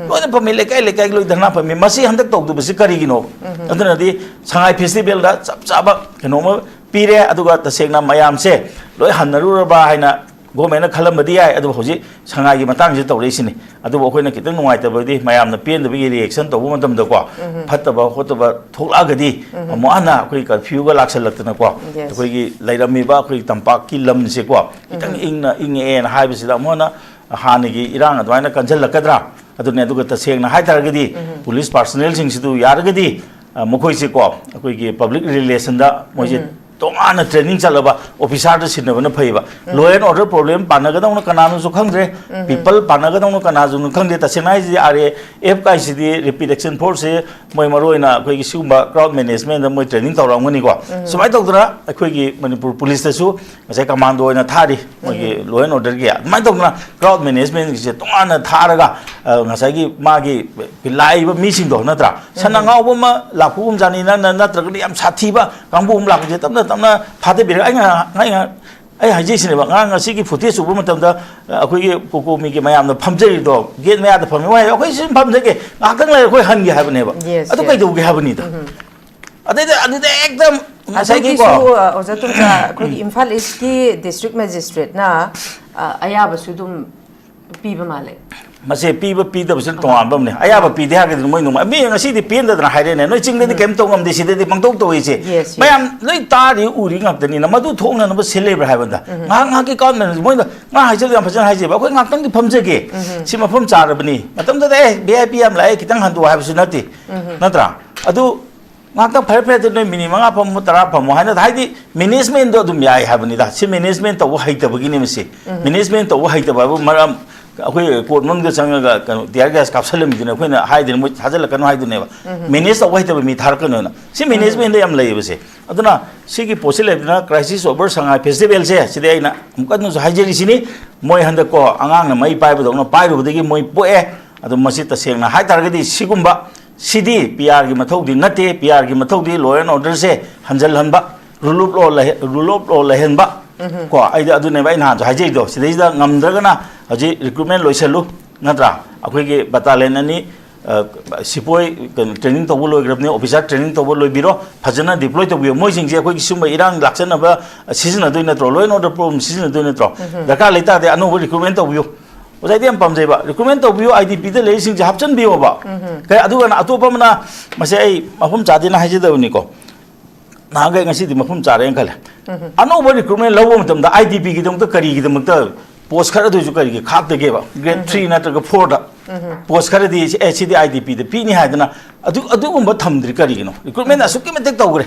ꯂꯣꯏꯅ ꯐꯝꯃꯤ, ꯂꯩꯀꯥꯏ ꯂꯩꯀꯥꯏꯒꯤ ꯂꯣꯏ ꯙꯔꯅꯥ ꯐꯝꯃꯤ꯫ ꯃꯁꯤ ꯍꯟꯗꯛ ꯇꯧꯗꯕꯁꯤ ꯀꯔꯤꯒꯤꯅꯣ? ꯑꯗꯨꯅꯗꯤ ꯁꯉꯥꯏ ꯐꯦꯁꯇꯤꯚꯦꯜꯗ ꯆꯞ ꯆꯥꯕ ꯀꯩꯅꯣꯝꯃ ꯄꯤꯔꯦ, ꯑꯗꯨꯒ ꯇꯁꯦꯡꯅ ꯃꯌꯥꯝꯁꯦ ꯂꯣꯏ ꯍꯟꯅꯔꯨꯔꯕ ꯍꯥꯏꯅ ꯒꯣꯔꯃꯦꯟꯅ ꯈꯜꯂꯝꯕꯗꯤ ꯌꯥꯏ, ꯑꯗꯨꯕꯨ ꯍꯧꯖꯤꯛ ꯁꯉꯥꯏꯒꯤ ꯃꯇꯥꯡꯁꯤꯗ ꯇꯧꯔꯛꯏꯁꯤꯅꯤ꯫ ꯑꯗꯨꯕꯨ ꯑꯩꯈꯣꯏꯅ ꯈꯤꯇꯪ ꯅꯨꯡꯉꯥꯏꯇꯕꯗꯤ, ꯃꯌꯥꯝꯅ ꯄꯦꯟꯗꯕꯒꯤ ꯔꯤꯑꯦꯛꯁꯟ ꯇꯧꯕ ꯃꯇꯝꯗꯀꯣ, ꯐꯠꯇꯕ ꯈꯣꯠꯇꯕ ꯊꯣꯛꯂꯛꯑꯒꯗꯤ, ꯑꯃꯨꯛ ꯍꯟꯅ ꯑꯩꯈꯣꯏ ꯀꯔꯐ꯭ꯌꯨꯒ ꯂꯥꯛꯁꯜꯂꯛꯇꯅꯀꯣ, Yes. ꯑꯩꯈꯣꯏꯒꯤ ꯂꯩꯔꯝꯃꯤꯕ ꯑꯩꯈꯣꯏꯒꯤ ꯇꯝꯄꯥꯛꯀꯤ ꯂꯝꯁꯦꯀꯣ, ꯈꯤꯇꯪ ꯏꯪꯅ, ꯏꯪꯉꯛꯑꯦꯅ ꯍꯥꯏꯕꯁꯤꯗ ꯑꯃꯨꯛ ꯍꯟꯅ ꯍꯥꯟꯅꯒꯤ ꯏꯔꯥꯡ ꯑꯗꯨꯃꯥꯏꯅ ꯀꯟꯁꯤꯜꯂꯛꯀꯗ꯭ꯔꯥ? ꯑꯗꯨꯅꯦ꯫ ꯑꯗꯨꯒ ꯇꯁꯦꯡꯅ ꯍꯥꯏ ꯇꯥꯔꯒꯗꯤ, ꯄꯨꯂꯤꯁ ꯄꯥꯔꯁꯅꯦꯜꯁꯤꯡꯁꯤꯗ ꯌꯥꯔꯒꯗꯤ, ꯑ, ꯃꯈꯣꯏꯁꯦꯀꯣ, ꯑꯩꯈꯣꯏꯒꯤ ꯄꯕ꯭ꯂꯤꯛ ꯔꯤꯂꯦꯁꯟꯗ ꯃꯣꯏꯁꯦ ꯇꯣꯉꯥꯟꯅ ꯇ꯭ꯔꯦꯅꯤꯡ ꯆꯠꯂꯕ ꯑꯣꯐꯤꯁꯥꯔꯗ ꯁꯤꯟꯅꯕꯅ ꯐꯩꯕ꯫ Law and order problem ꯄꯥꯟꯅꯒꯗꯧꯅ ꯀꯅꯥꯅꯣꯁꯨ ꯈꯪꯗ꯭ꯔꯦ, ꯄꯤꯄꯜ ꯄꯥꯟꯅꯒꯗꯧꯅ ꯀꯅꯥꯁꯨ ꯈꯪꯗꯦ꯫ ꯇꯁꯦꯡꯅ ꯍꯥꯏꯁꯤꯗꯤ, ꯑꯥꯔ ꯑꯦ ꯑꯦꯐ ꯀꯥꯏꯁꯤꯗꯤ, ꯔꯦꯄꯤꯗ ꯑꯦꯛꯁꯟ ꯐꯣꯔꯁꯁꯦ, ꯃꯣꯏ ꯃꯔꯨ ꯑꯣꯏꯅ ꯑꯩꯈꯣꯏꯒꯤ ꯁꯤꯒꯨꯝꯕ ꯀ꯭ꯔꯥꯎꯗ ꯃꯦꯅꯦꯖꯃꯦꯟꯗ ꯃꯣꯏ ꯇ꯭ꯔꯦꯅꯤꯡ ꯇꯧꯔꯝꯒꯅꯤꯀꯣ꯫ ꯁꯨꯃꯥꯏꯅ ꯇꯧꯗꯅ ꯑꯩꯈꯣꯏꯒꯤ ꯃꯅꯤꯄꯨꯔ ꯄꯨꯂꯤꯁꯇꯁꯨ ꯉꯁꯥꯏ ꯀꯃꯥꯟꯗꯣ ꯑꯣꯏꯅ ꯊꯥꯔꯤ, ꯃꯣꯏꯒꯤ law and orderꯒꯤ꯫ ꯑꯗꯨꯃꯥꯏꯅ ꯇꯧꯗꯅ ꯀ꯭ꯔꯥꯎꯗ ꯃꯦꯅꯦꯖꯃꯦꯟꯒꯤꯁꯦ ꯇꯣꯉꯥꯟꯅ ꯊꯥꯔꯒ, ꯑ, ꯉꯁꯥꯏꯒꯤ ꯃꯥꯒꯤ ꯂꯥꯛꯏꯕ ꯃꯤꯁꯤꯡꯗꯣ, ꯅꯠꯇ꯭ꯔꯥ? ꯁꯟ ꯑꯉꯥꯎꯕ ꯑꯃ ꯂꯥꯛꯄꯒꯨꯝꯖꯥꯠꯅꯤ, ꯅꯪꯅ, ꯅꯠꯇ꯭ꯔꯒꯗꯤ ꯌꯥꯝ ꯁꯥꯊꯤꯕ ꯀꯥꯡꯕꯨ ꯑꯃ ꯂꯥꯛꯄꯁꯦ ꯇꯞꯅ ꯇꯞꯅ ꯐꯥꯊꯕꯤꯔꯒ, ꯑꯩ ꯉꯥꯏꯍꯥꯛ, ꯑꯩ ꯉꯥꯏꯍꯥꯛ, ꯑꯩ ꯍꯥꯏꯖꯩꯁꯤꯅꯦꯕ, ꯉꯔꯥꯡ ꯉꯁꯤꯒꯤ ꯐꯨꯇꯦꯖ ꯎꯕ ꯃꯇꯝꯗ, ꯑ, ꯑꯩꯈꯣꯏꯒꯤ ꯀꯣꯀꯣꯃꯤꯒꯤ ꯃꯌꯥꯝꯅ ꯐꯝꯖꯔꯤꯗꯣ, ꯒꯦꯠ ꯃꯌꯥꯗ ꯐꯝꯃꯤ, ꯃꯣꯏ ꯍꯥꯏ, "ꯑꯩꯈꯣꯏ ꯁꯤ ꯁꯨꯝ ꯐꯝꯖꯒꯦ, ꯉꯥꯏꯍꯥꯛꯇꯪ ꯂꯩꯔ ꯑꯩꯈꯣꯏ ꯍꯟꯒꯦ" ꯍꯥꯏꯕꯅꯦꯕ꯫ Yes, ꯑꯗꯨ yes. ꯀꯩꯗꯧꯒꯦ ꯍꯥꯏꯕꯅꯤꯗ? ꯑꯗꯩꯗ, ꯑꯗꯨꯗ ꯍꯦꯛꯇ ꯉꯁꯥꯏꯒꯤꯀꯣ, ꯑꯗꯨꯒꯤꯁꯨ, ꯑ, ꯑꯣꯖꯥ ꯇꯣꯝꯆꯥ, ꯑꯩꯈꯣꯏꯒꯤ ꯏꯝꯐꯥꯜ ꯏꯁꯀꯤ ꯗꯤꯁꯇ꯭ꯔꯤꯛ ꯃꯦꯖꯤꯁꯇ꯭ꯔꯦꯠꯅ, ꯑ, ꯑꯌꯥꯕꯁꯨ ꯑꯗꯨꯝ ꯄꯤꯕ ꯃꯥꯜꯂꯦ꯫ ꯃꯁꯦ ꯄꯤꯕ ꯄꯤꯗꯕꯁꯤꯅ ꯇꯣꯉꯥꯟꯕ ꯑꯃꯅꯦ꯫ ꯑꯌꯥꯕ ꯄꯤꯗꯦ ꯍꯥꯏꯔꯒꯗꯤ ꯃꯣꯏ ꯅꯨꯡꯉꯥꯏ-, ꯃꯤ ꯉꯁꯤꯗꯤ ꯄꯦꯟꯗꯗꯅ ꯍꯥꯏꯔꯦꯅꯦ, "ꯅꯣꯏ ꯆꯤꯡꯗꯗꯤ ꯀꯩꯝ ꯇꯧ ꯉꯝꯗꯦ, ꯁꯤꯗꯗꯤ ꯄꯪꯇꯧ ꯇꯧꯏꯁꯦ"꯫ Yes, yes. ꯃꯌꯥꯝ ꯂꯣꯏ ꯇꯥꯔꯤ ꯎꯔꯤ ꯉꯥꯛꯇꯅꯤꯅ, ꯃꯗꯨ ꯊꯣꯛꯅꯅꯕ ꯁꯤꯜꯂꯦꯕ꯭ꯔꯥ ꯍꯥꯏꯕꯗ, ꯉꯥꯏꯍꯥꯛ ꯉꯥꯏꯍꯥꯛꯀꯤ ꯀꯥꯟꯅꯕ ꯃꯣꯏꯅ ꯉꯥ ꯍꯥꯏꯖꯕ ꯌꯥꯝ ꯐꯖꯅ ꯍꯥꯏꯖꯩꯕ, "ꯑꯩꯈꯣꯏ ꯉꯥꯛꯇꯪꯗꯤ ꯐꯝꯖꯒꯦ, ꯁꯤ ꯃꯐꯝ ꯆꯥꯔꯕꯅꯤ, ꯃꯇꯝꯗꯨꯗ ꯑꯦ ꯚꯤ ꯑꯥꯏ ꯄꯤ ꯌꯥꯝ ꯂꯥꯛꯑꯦ, ꯈꯤꯇꯪ ꯍꯟꯗꯣꯛꯑꯣ" ꯍꯥꯏꯕꯁꯨ ꯅꯠꯇꯦ, ꯅꯠꯇ꯭ꯔꯥ? ꯑꯗꯨ ꯉꯥꯏꯍꯥꯛꯇꯪ ꯐꯔꯦ ꯐꯔꯦ, ꯑꯗꯨ ꯅꯣꯏ ꯃꯤꯅꯤꯠ ꯃꯉꯥ ꯐꯝꯃꯣ, ꯇꯔꯥ ꯐꯝꯃꯣ ꯍꯥꯏꯅ, ꯍꯥꯏꯗꯤ ꯃꯦꯅꯦꯖꯃꯦꯟꯗꯣ ꯑꯗꯨꯝ ꯌꯥꯏ ꯍꯥꯏꯕꯅꯤꯗ꯫ ꯁꯤ ꯃꯦꯅꯦꯖꯃꯦꯟ ꯇꯧꯕ ꯍꯩꯇꯕꯒꯤꯅꯦ ꯃꯁꯤ꯫ ꯃꯦꯅꯦꯖꯃꯦꯟ ꯇꯧꯕ ꯍꯩꯇꯕ ꯍꯥꯏꯕꯨ ꯃꯔꯝ ꯑꯩꯈꯣꯏ ꯀꯣꯔꯠ ꯃꯅꯨꯡꯗ ꯆꯪꯉꯒ ꯀꯩꯅꯣ ꯇꯤꯌꯥꯔ ꯒ꯭ꯌꯥꯁ ꯀꯥꯞꯁꯜꯂꯝꯃꯤꯗꯨꯅ ꯑꯩꯈꯣꯏꯅ ꯍꯥꯏꯗꯣꯏꯅꯦ, ꯃꯣꯏ ꯊꯥꯖꯤꯜꯂꯛꯀꯅꯨ ꯍꯥꯏꯗꯣꯏꯅꯦꯕ꯫ ꯃꯦꯅꯦꯖ ꯇꯧꯕ ꯍꯩꯇꯕ ꯃꯤ ꯊꯥꯔꯛꯀꯅꯨꯅ꯫ ꯁꯤ ꯃꯦꯅꯦꯖꯃꯦꯟꯗ ꯌꯥꯝ ꯂꯩꯌꯦꯕꯁꯦ꯫ ꯑꯗꯨꯅ ꯁꯤꯒꯤ ꯄꯣꯠꯁꯤ ꯂꯩꯕꯅꯤꯅ Crisis Over Sangai Festivalꯁꯦ, ꯁꯤꯗꯤ ꯑꯩꯅ ꯑꯃꯨꯛꯀ ꯍꯟꯅꯁꯨ ꯍꯥꯏꯖꯔꯤꯁꯤꯅꯤ, ꯃꯣꯏ ꯍꯟꯗꯛꯀꯣ ꯑꯉꯥꯡꯅ ꯃꯩ ꯄꯥꯏꯕꯗꯧꯅ ꯄꯥꯏꯔꯨꯕꯗꯒꯤ ꯃꯣꯏ ꯄꯣꯛꯑꯦ꯫ ꯑꯗꯣ ꯃꯁꯤ ꯇꯁꯦꯡꯅ ꯍꯥꯏꯇꯥꯔꯒꯗꯤ ꯁꯤꯒꯨꯝꯕ ꯁꯤꯗꯤ ꯄꯤ ꯑꯥꯔꯒꯤ ꯃꯊꯧꯗꯤ ꯅꯠꯇꯦ꯫ ꯄꯤ ꯑꯥꯔꯒꯤ ꯃꯊꯧꯗꯤ law and orderꯁꯦ ꯍꯟꯖꯜꯍꯟꯕ, rule of law ꯂꯩꯍ-, rule of law ꯂꯩꯍꯟꯕ꯫ ꯀꯣ, ꯑꯩꯗꯤ ꯑꯗꯨꯅꯦꯕ ꯑꯩ ꯅꯍꯥꯟꯁꯨ ꯍꯥꯏꯖꯩꯗꯣ, ꯁꯤꯗꯩꯁꯤꯗ ꯉꯝꯗ꯭ꯔꯒꯅ ꯍꯧꯖꯤꯛ recruitment ꯂꯣꯏꯁꯜꯂꯨ, ꯅꯠꯇ꯭ꯔꯥ? ꯑꯩꯈꯣꯏꯒꯤ battalion ꯑꯅꯤ, ꯑ, ꯁꯤꯄꯣꯏ ꯀꯩꯅꯣ training ꯇꯧꯕ ꯂꯣꯏꯈ꯭ꯔꯕꯅꯤ, officer training ꯇꯧꯕ ꯂꯣꯏꯕꯤꯔꯣ, ꯐꯖꯅ deploy ꯇꯧꯕꯤꯌꯣ꯫ ꯃꯣꯏꯁꯤꯡꯁꯦ ꯑꯩꯈꯣꯏꯒꯤ ꯁꯨꯝꯕ ꯏꯔꯥꯡ ꯂꯥꯛꯆꯅꯕ ꯁꯤꯖꯤꯟꯅꯗꯣꯏ ꯅꯠꯇ꯭ꯔꯣ? Law and order problem ꯁꯤꯖꯤꯟꯅꯗꯣꯏ ꯅꯠꯇ꯭ꯔꯣ? ꯗꯔꯀꯥꯔ ꯂꯩꯇꯥꯔꯗꯤ ꯑꯅꯧꯕ recruitment ꯇꯧꯕꯤꯌꯨ꯫ ꯑꯣꯖꯥ, ꯑꯩꯗꯤ ꯌꯥꯝ ꯄꯥꯝꯖꯩꯕ꯫ Recruitment ꯇꯧꯕꯤꯌꯨ, ꯑꯥꯏ ꯗꯤ ꯄꯤꯗ ꯂꯩꯔꯤꯁꯤꯡꯁꯦ ꯍꯥꯞꯆꯤꯟꯕꯤꯌꯣꯕ꯫ ꯀꯩ, ꯑꯗꯨꯒ ꯑꯇꯣꯞꯄ ꯑꯃꯅ, ꯃꯁꯤ ꯑꯩ ꯃꯐꯝ ꯆꯥꯗꯦꯅ ꯍꯥꯏꯖꯗꯕꯅꯤꯀꯣ, ꯅꯍꯥꯟꯈꯩ ꯉꯁꯤꯗꯤ ꯃꯐꯝ ꯆꯥꯔꯦꯅ ꯈꯜꯂꯦ꯫ ꯑꯅꯧꯕ recruitment ꯂꯧꯕ ꯃꯇꯝꯗ ꯑꯥꯏ ꯗꯤ ꯄꯤꯒꯤꯗꯃꯛꯇ ꯀꯔꯤꯒꯤꯗꯃꯛꯇ post ꯈꯔꯗꯁꯨ ꯀꯔꯤꯒꯤ ꯈꯥꯛꯇꯒꯦꯕ? Grade three ꯅꯠꯇ꯭ꯔꯒ fourꯗ post ꯈꯔꯗꯤ, ꯑꯦ, ꯁꯤꯗꯤ ꯑꯥꯏ ꯗꯤ ꯄꯤꯗ ꯄꯤꯅꯤ ꯍꯥꯏꯗꯅ ꯑꯗꯨ, ꯑꯗꯨꯒꯨꯝꯕ ꯊꯝꯗ꯭ꯔꯤ ꯀꯔꯤꯒꯤꯅꯣ? Recruitment ꯑꯁꯨꯛꯀꯤ ꯃꯇꯤꯛ ꯇꯧꯈ꯭ꯔꯦ,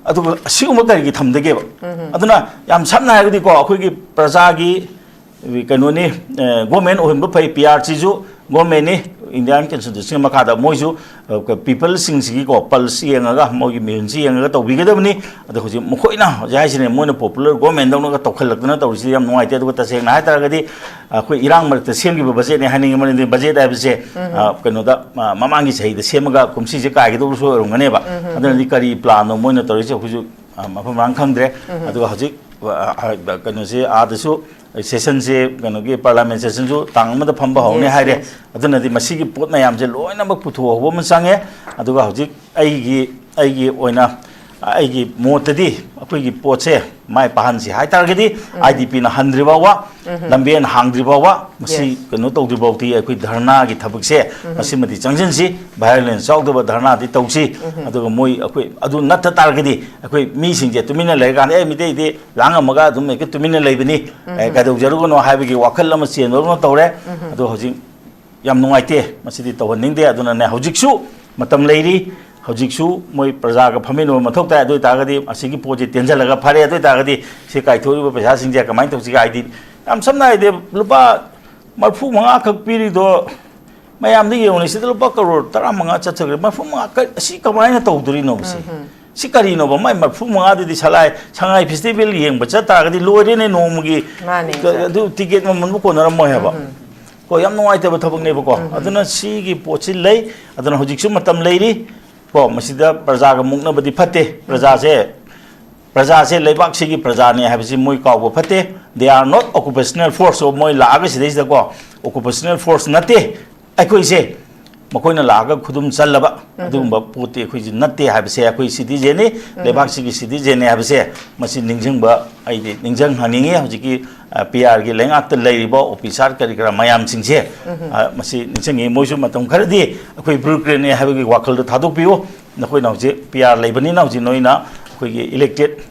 ꯑꯗꯨꯒ ꯑꯁꯤꯒꯨꯝꯕ ꯀꯔꯤꯒꯤ ꯊꯝꯗꯒꯦꯕ? ꯑꯗꯨꯅ ꯌꯥꯝ ꯁꯝꯅ ꯍꯥꯏꯔꯒꯗꯤꯀꯣ, ꯑꯩꯈꯣꯏꯒꯤ ꯄ꯭ꯔꯖꯥꯒꯤ ꯀꯩꯅꯣꯅꯤ, ꯑ, government ꯑꯣꯏꯍꯟꯕ ꯐꯩ, ꯄꯤ ꯑꯥꯔ ꯁꯤꯁꯨ governmentꯅꯤ, Indian Constitution ꯃꯈꯥꯗ ꯃꯣꯏꯁꯨ, ꯑ, peopleꯁꯤꯡꯁꯤꯒꯤꯀꯣ pulse ꯌꯦꯡꯉꯒ, ꯃꯣꯏꯒꯤ ꯃꯤꯍꯨꯟꯁꯤ ꯌꯦꯡꯉꯒ ꯇꯧꯕꯤꯒꯗꯕꯅꯤ꯫ ꯑꯗꯣ ꯍꯧꯖꯤꯛ ꯃꯈꯣꯏꯅ ꯍꯧꯖꯤꯛ ꯍꯥꯏꯁꯤꯅꯦ, ꯃꯣꯏꯅ popular government ꯗꯧꯅꯒ ꯇꯧꯈꯠꯂꯛꯇꯅ ꯇꯧꯔꯤꯁꯤ ꯌꯥꯝ ꯅꯨꯡꯉꯥꯏꯇꯦ꯫ ꯑꯗꯨꯒ ꯇꯁꯦꯡꯅ ꯍꯥꯏꯇꯥꯔꯒꯗꯤ ꯑꯩꯈꯣꯏ ꯏꯔꯥꯡ ꯃꯔꯛꯇ ꯁꯦꯝꯈꯤꯕ budgetꯅꯤ ꯍꯥꯏꯅꯤꯡꯉꯤ, ꯃꯔꯝꯗꯤ budget ꯍꯥꯏꯕꯁꯦ, ꯑ, ꯀꯩꯅꯣꯗ, ꯑ, ꯃꯃꯥꯡꯒꯤ ꯆꯍꯤꯗ ꯁꯦꯝꯃꯒ ꯀꯨꯝꯁꯤꯁꯦ ꯀꯥꯏꯒꯗꯧꯕꯁꯨ ꯑꯣꯏꯔꯝꯒꯅꯦꯕ꯫ ꯑꯗꯨꯅꯗꯤ ꯀꯔꯤ planꯅꯣ ꯃꯣꯏꯅ ꯇꯧꯔꯤꯁꯦ ꯑꯩꯈꯣꯏꯁꯨ, ꯑ, ꯃꯐꯝ ꯃꯔꯥꯡ ꯈꯪꯗ꯭ꯔꯦ꯫ ꯑꯗꯨꯒ ꯍꯧꯖꯤꯛ, ꯑ, ꯑ, ꯀꯩꯅꯣꯁꯦ ꯑꯥꯗꯁꯨ sessionꯁꯦ, ꯀꯩꯅꯣꯒꯤ parliament sessionꯁꯨ ꯇꯥꯡ ꯑꯃꯗ ꯐꯝꯕ ꯍꯧꯔꯅꯤ ꯍꯥꯏꯔꯦ꯫ Yes. ꯑꯗꯨꯅꯗꯤ ꯃꯁꯤꯒꯤ ꯄꯣꯠ ꯃꯌꯥꯝꯁꯦ ꯂꯣꯏꯅꯃꯛ ꯄꯨꯊꯣꯛꯍꯧꯕ ꯑꯃ ꯆꯪꯉꯦ꯫ ꯑꯗꯨꯒ ꯍꯧꯖꯤꯛ ꯑꯩꯒꯤ, ꯑꯩꯒꯤ ꯑꯣꯏꯅ, ꯑꯩꯒꯤ ꯃꯣꯠꯇꯗꯤ ꯑꯩꯈꯣꯏꯒꯤ ꯄꯣꯠꯁꯦ ꯃꯥꯏ ꯄꯥꯛꯍꯟꯁꯤ ꯍꯥꯏꯇꯥꯔꯒꯗꯤ, ꯑꯥꯏ ꯗꯤ ꯄꯤꯅ ꯍꯟꯗ꯭ꯔꯤ ꯐꯥꯎꯕ, ꯂꯝꯕꯦꯟ ꯍꯥꯡꯗ꯭ꯔꯤ ꯐꯥꯎꯕ, ꯃꯁꯤ Yes. ꯀꯩꯅꯣ ꯇꯧꯗ꯭ꯔꯤ ꯐꯥꯎꯗꯤ ꯑꯩꯈꯣꯏ ꯙꯔꯅꯥꯒꯤ ꯊꯕꯛꯁꯦ ꯃꯁꯤꯃꯗꯤ ꯆꯪꯁꯤꯟꯁꯤ, violence ꯌꯥꯎꯗꯕ ꯙꯔꯅꯥꯗꯤ ꯇꯧꯁꯤ꯫ ꯑꯗꯨꯒ ꯃꯣꯏ ꯑꯩꯈꯣꯏ ꯑꯗꯨ ꯅꯠꯇ ꯇꯥꯔꯒꯗꯤ ꯑꯩꯈꯣꯏ ꯃꯤꯁꯤꯡꯁꯦ ꯇꯨꯃꯤꯟꯅ ꯂꯩꯔꯀꯥꯟꯗ, "ꯑꯦ, ꯃꯤꯇꯩꯗꯤ ꯂꯥꯡꯉꯝꯃꯒ ꯑꯗꯨꯝ ꯍꯦꯛꯇ ꯇꯨꯃꯤꯟꯅ ꯂꯩꯕꯅꯤ, ꯑꯦ, ꯀꯩꯗꯧꯖꯔꯨꯒꯅꯣ" ꯍꯥꯏꯕꯒꯤ ꯋꯥꯈꯜ ꯑꯃ ꯆꯦꯟꯕ ꯑꯃ ꯇꯧꯔꯦ꯫ ꯑꯗꯣ ꯍꯧꯖꯤꯛ ꯌꯥꯝ ꯅꯨꯡꯉꯥꯏꯇꯦ, ꯃꯁꯤꯗꯤ ꯇꯧꯍꯟꯅꯤꯡꯗꯦ꯫ ꯑꯗꯨꯅꯅꯦ, ꯍꯧꯖꯤꯛꯁꯨ ꯃꯇꯝ ꯂꯩꯔꯤ, ꯍꯧꯖꯤꯛꯁꯨ ꯃꯣꯏ ꯄ꯭ꯔꯖꯥꯒ ꯐꯝꯃꯤꯟꯅꯕ ꯃꯊꯧ ꯇꯥꯏ꯫ ꯑꯗꯨ ꯑꯣꯏꯇꯥꯔꯒꯗꯤ ꯑꯁꯤꯒꯤ ꯄꯣꯠꯁꯤ ꯇꯦꯟꯁꯤꯜꯂꯒ ꯐꯔꯦ꯫ ꯑꯗꯨ ꯑꯣꯏꯇꯥꯔꯒꯗꯤ ꯁꯤ ꯀꯥꯏꯊꯣꯛꯏꯕ ꯄꯩꯁꯥꯁꯤꯡꯁꯦ ꯀꯃꯥꯏꯅ ꯇꯧꯁꯤꯒꯦ? ꯍꯥꯏꯗꯤ ꯌꯥꯝ ꯁꯝꯅ ꯍꯥꯏꯗꯤ ꯂꯨꯄꯥ ꯃꯔꯤꯐꯨ ꯃꯉꯥ ꯈꯛ ꯄꯤꯔꯤꯗꯣ ꯃꯌꯥꯝꯗ ꯌꯦꯡꯉꯨꯅꯦ, ꯁꯤꯗ ꯂꯨꯄꯥ ꯀꯔꯣꯔ ꯇꯔꯥꯃꯉꯥ ꯆꯠꯆꯈ꯭ꯔꯦ꯫ ꯃꯔꯤꯐꯨ ꯃꯉꯥ ꯀ-, ꯑꯁꯤ ꯀꯃꯥꯏꯅ ꯇꯧꯗꯣꯔꯤꯅꯣꯕ ꯁꯤ? ꯁꯤ ꯀꯔꯤꯅꯣꯕ? ꯃꯥꯏ ꯃꯔꯤꯐꯨ ꯃꯉꯥꯗꯨꯗꯤ ꯁꯂꯥꯏ ꯁꯉꯥꯏ ꯐꯦꯁꯇꯤꯚꯦꯜ ꯌꯦꯡꯕ ꯆꯠ ꯇꯥꯔꯒꯗꯤ ꯂꯣꯏꯔꯦꯅꯦ ꯅꯣꯡꯃꯒꯤ꯫ ꯃꯥꯅꯦ, ꯁꯥꯔ꯫ ꯑꯗꯨ ꯇꯤꯀꯦꯠ ꯃꯃꯜꯕꯨ ꯀꯣꯟꯅꯔꯝꯃꯣꯏ ꯍꯥꯏꯕ꯫ ꯀꯣ, ꯌꯥꯝ ꯅꯨꯡꯉꯥꯏꯇꯕ ꯊꯕꯛꯅꯦꯕꯀꯣ꯫ ꯑꯗꯨꯅ ꯁꯤꯒꯤ ꯄꯣꯠꯁꯤ ꯂꯩ꯫ ꯑꯗꯨꯅ ꯍꯧꯖꯤꯛꯁꯨ ꯃꯇꯝ ꯂꯩꯔꯤ꯫ ꯀꯣ, ꯃꯁꯤꯗ ꯄ꯭ꯔꯖꯥꯒ ꯃꯨꯛꯅꯕꯗꯤ ꯐꯠꯇꯦ꯫ ꯄ꯭ꯔꯖꯥꯁꯦ, ꯄ꯭ꯔꯖꯥꯁꯦ ꯂꯩꯕꯥꯛꯁꯤꯒꯤ ꯄ꯭ꯔꯖꯥꯅꯦ ꯍꯥꯏꯕꯁꯤ ꯃꯣꯏ ꯀꯥꯎꯕ ꯐꯠꯇꯦ꯫ They are not occupational force꯫ ꯃꯣꯏ ꯂꯥꯛꯑꯒ ꯁꯤꯗꯩꯁꯤꯗꯀꯣ, occupational force ꯅꯠꯇꯦ꯫ ꯑꯩꯈꯣꯏꯁꯦ ꯃꯈꯣꯏꯅ ꯂꯥꯛꯑꯒ ꯈꯨꯗꯨꯝ ꯆꯜꯂꯕ ꯑꯗꯨꯒꯨꯝꯕ ꯄꯣꯠꯇꯤ ꯑꯩꯈꯣꯏꯁꯤ ꯅꯠꯇꯦ ꯍꯥꯏꯕꯁꯦ, ꯑꯩꯈꯣꯏ citizenꯅꯤ, ꯂꯩꯕꯥꯛꯁꯤꯒꯤ citizenꯅꯤ ꯍꯥꯏꯕꯁꯦ, ꯃꯁꯤ ꯅꯤꯡꯁꯤꯡꯕ, ꯑꯩꯗꯤ ꯅꯤꯡꯁꯤꯡꯍꯟꯅꯤꯡꯉꯤ꯫ ꯍꯧꯖꯤꯛꯀꯤ, ꯑ, ꯄꯤ ꯑꯥꯔꯒꯤ ꯂꯩꯉꯥꯛꯇ ꯂꯩꯔꯤꯕ ꯑꯣꯐꯤꯁꯥꯔ ꯀꯔꯤ ꯀꯔꯥ ꯃꯌꯥꯝꯁꯤꯡꯁꯦ, ꯑ, ꯃꯁꯤ ꯅꯤꯡꯁꯤꯡꯉꯤ꯫ ꯃꯣꯏꯁꯨ ꯃꯇꯝ ꯈꯔꯗꯤ ꯑꯩꯈꯣꯏ bureaucratꯅꯦ ꯍꯥꯏꯕꯒꯤ ꯋꯥꯈꯜꯗꯣ ꯊꯥꯗꯣꯛꯄꯤꯌꯨ꯫ ꯅꯈꯣꯏꯅ ꯍꯧꯖꯤꯛ ꯄꯤ ꯑꯥꯔ ꯂꯩꯕꯅꯤꯅ ꯍꯧꯖꯤꯛ ꯅꯣꯏꯅ ꯑꯩꯈꯣꯏꯒꯤ elected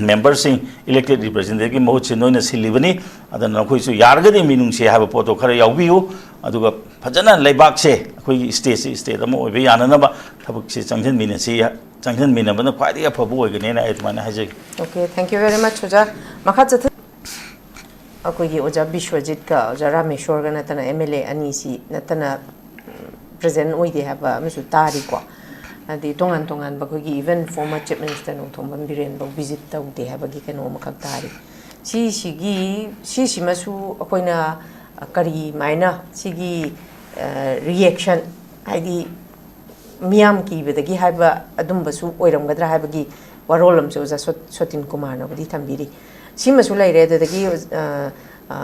memberꯁꯤꯡ, elected representativeꯀꯤ ꯃꯍꯨꯠ ꯁꯤꯟ ꯅꯣꯏꯅ ꯁꯤꯜꯂꯤꯕꯅꯤ꯫ ꯑꯗꯨꯅ ꯅꯈꯣꯏꯁꯨ ꯌꯥꯔꯒꯗꯤ ꯃꯤꯅꯨꯡꯁꯤ ꯍꯥꯏꯕ ꯄꯣꯠꯇꯣ ꯈꯔ ꯌꯥꯎꯕꯤꯌꯨ꯫ ꯑꯗꯨꯒ ꯐꯖꯅ ꯂꯩꯕꯥꯛꯁꯦ, ꯑꯩꯈꯣꯏꯒꯤ stateꯁꯦ state ꯑꯃ ꯑꯣꯏꯕ ꯌꯥꯅꯅꯕ ꯊꯕꯛꯁꯦ ꯆꯪꯁꯤꯟꯃꯤꯟꯅꯁꯤ, ꯆꯪꯁꯤꯟꯃꯤꯟꯅꯕꯅ ꯈ꯭ꯋꯥꯏꯗꯒꯤ ꯑꯐꯕ ꯑꯣꯏꯒꯅꯦꯅ ꯑꯩ ꯑꯗꯨꯃꯥꯏꯅ ꯍꯥꯏꯖꯒꯦ꯫ Okay, thank you very much, ꯑꯣꯖꯥ꯫ ꯃꯈꯥ ꯆꯠꯊ-, ꯑꯩꯈꯣꯏꯒꯤ ꯑꯣꯖꯥ ꯕꯤꯁ꯭ꯋꯖꯤꯠꯀ ꯑꯣꯖꯥ ꯔꯥꯃꯦꯁ꯭ꯋꯔꯒ ꯅꯠꯇꯅ M L A ꯑꯅꯤꯁꯤ ꯅꯠꯇꯅ, ꯎꯝ, present ꯑꯣꯏꯗꯦ ꯍꯥꯏꯕ ꯑꯃꯁꯨ ꯇꯥꯔꯤꯀꯣ꯫ ꯍꯥꯏꯗꯤ ꯇꯣꯉꯥꯟ ꯇꯣꯉꯥꯟꯕ ꯑꯩꯈꯣꯏꯒꯤ even former Chief Minister Nongthombam ꯕꯤꯔꯦꯟꯐꯧ visit ꯇꯧꯗꯦ ꯍꯥꯏꯕꯒꯤ ꯀꯩꯅꯣ ꯑꯃꯈꯛ ꯇꯥꯔꯤ꯫ ꯁꯤꯁꯤꯒꯤ, ꯁꯤꯁꯤꯃꯁꯨ ꯑꯩꯈꯣꯏꯅ, ꯑ, ꯀꯔꯤꯃꯥꯏꯅ ꯁꯤꯒꯤ, ꯑ, reaction, ꯍꯥꯏꯗꯤ ꯃꯤꯌꯥꯝ ꯀꯤꯕꯗꯒꯤ ꯍꯥꯏꯕ ꯑꯗꯨꯝꯕꯁꯨ ꯑꯣꯏꯔꯝꯒꯗ꯭ꯔꯥ ꯍꯥꯏꯕꯒꯤ ꯋꯥꯔꯣꯜ ꯑꯃꯁꯨ ꯑꯣꯖꯥ ꯁꯣ-, ꯁꯣꯇꯤꯟ ꯀꯨꯃꯥꯔꯅꯕꯨꯗꯤ ꯊꯝꯕꯤꯔꯤ꯫ ꯁꯤꯃꯁꯨ ꯂꯩꯔꯦ꯫ ꯑꯗꯨꯗꯒꯤ, ꯑ, ꯑ,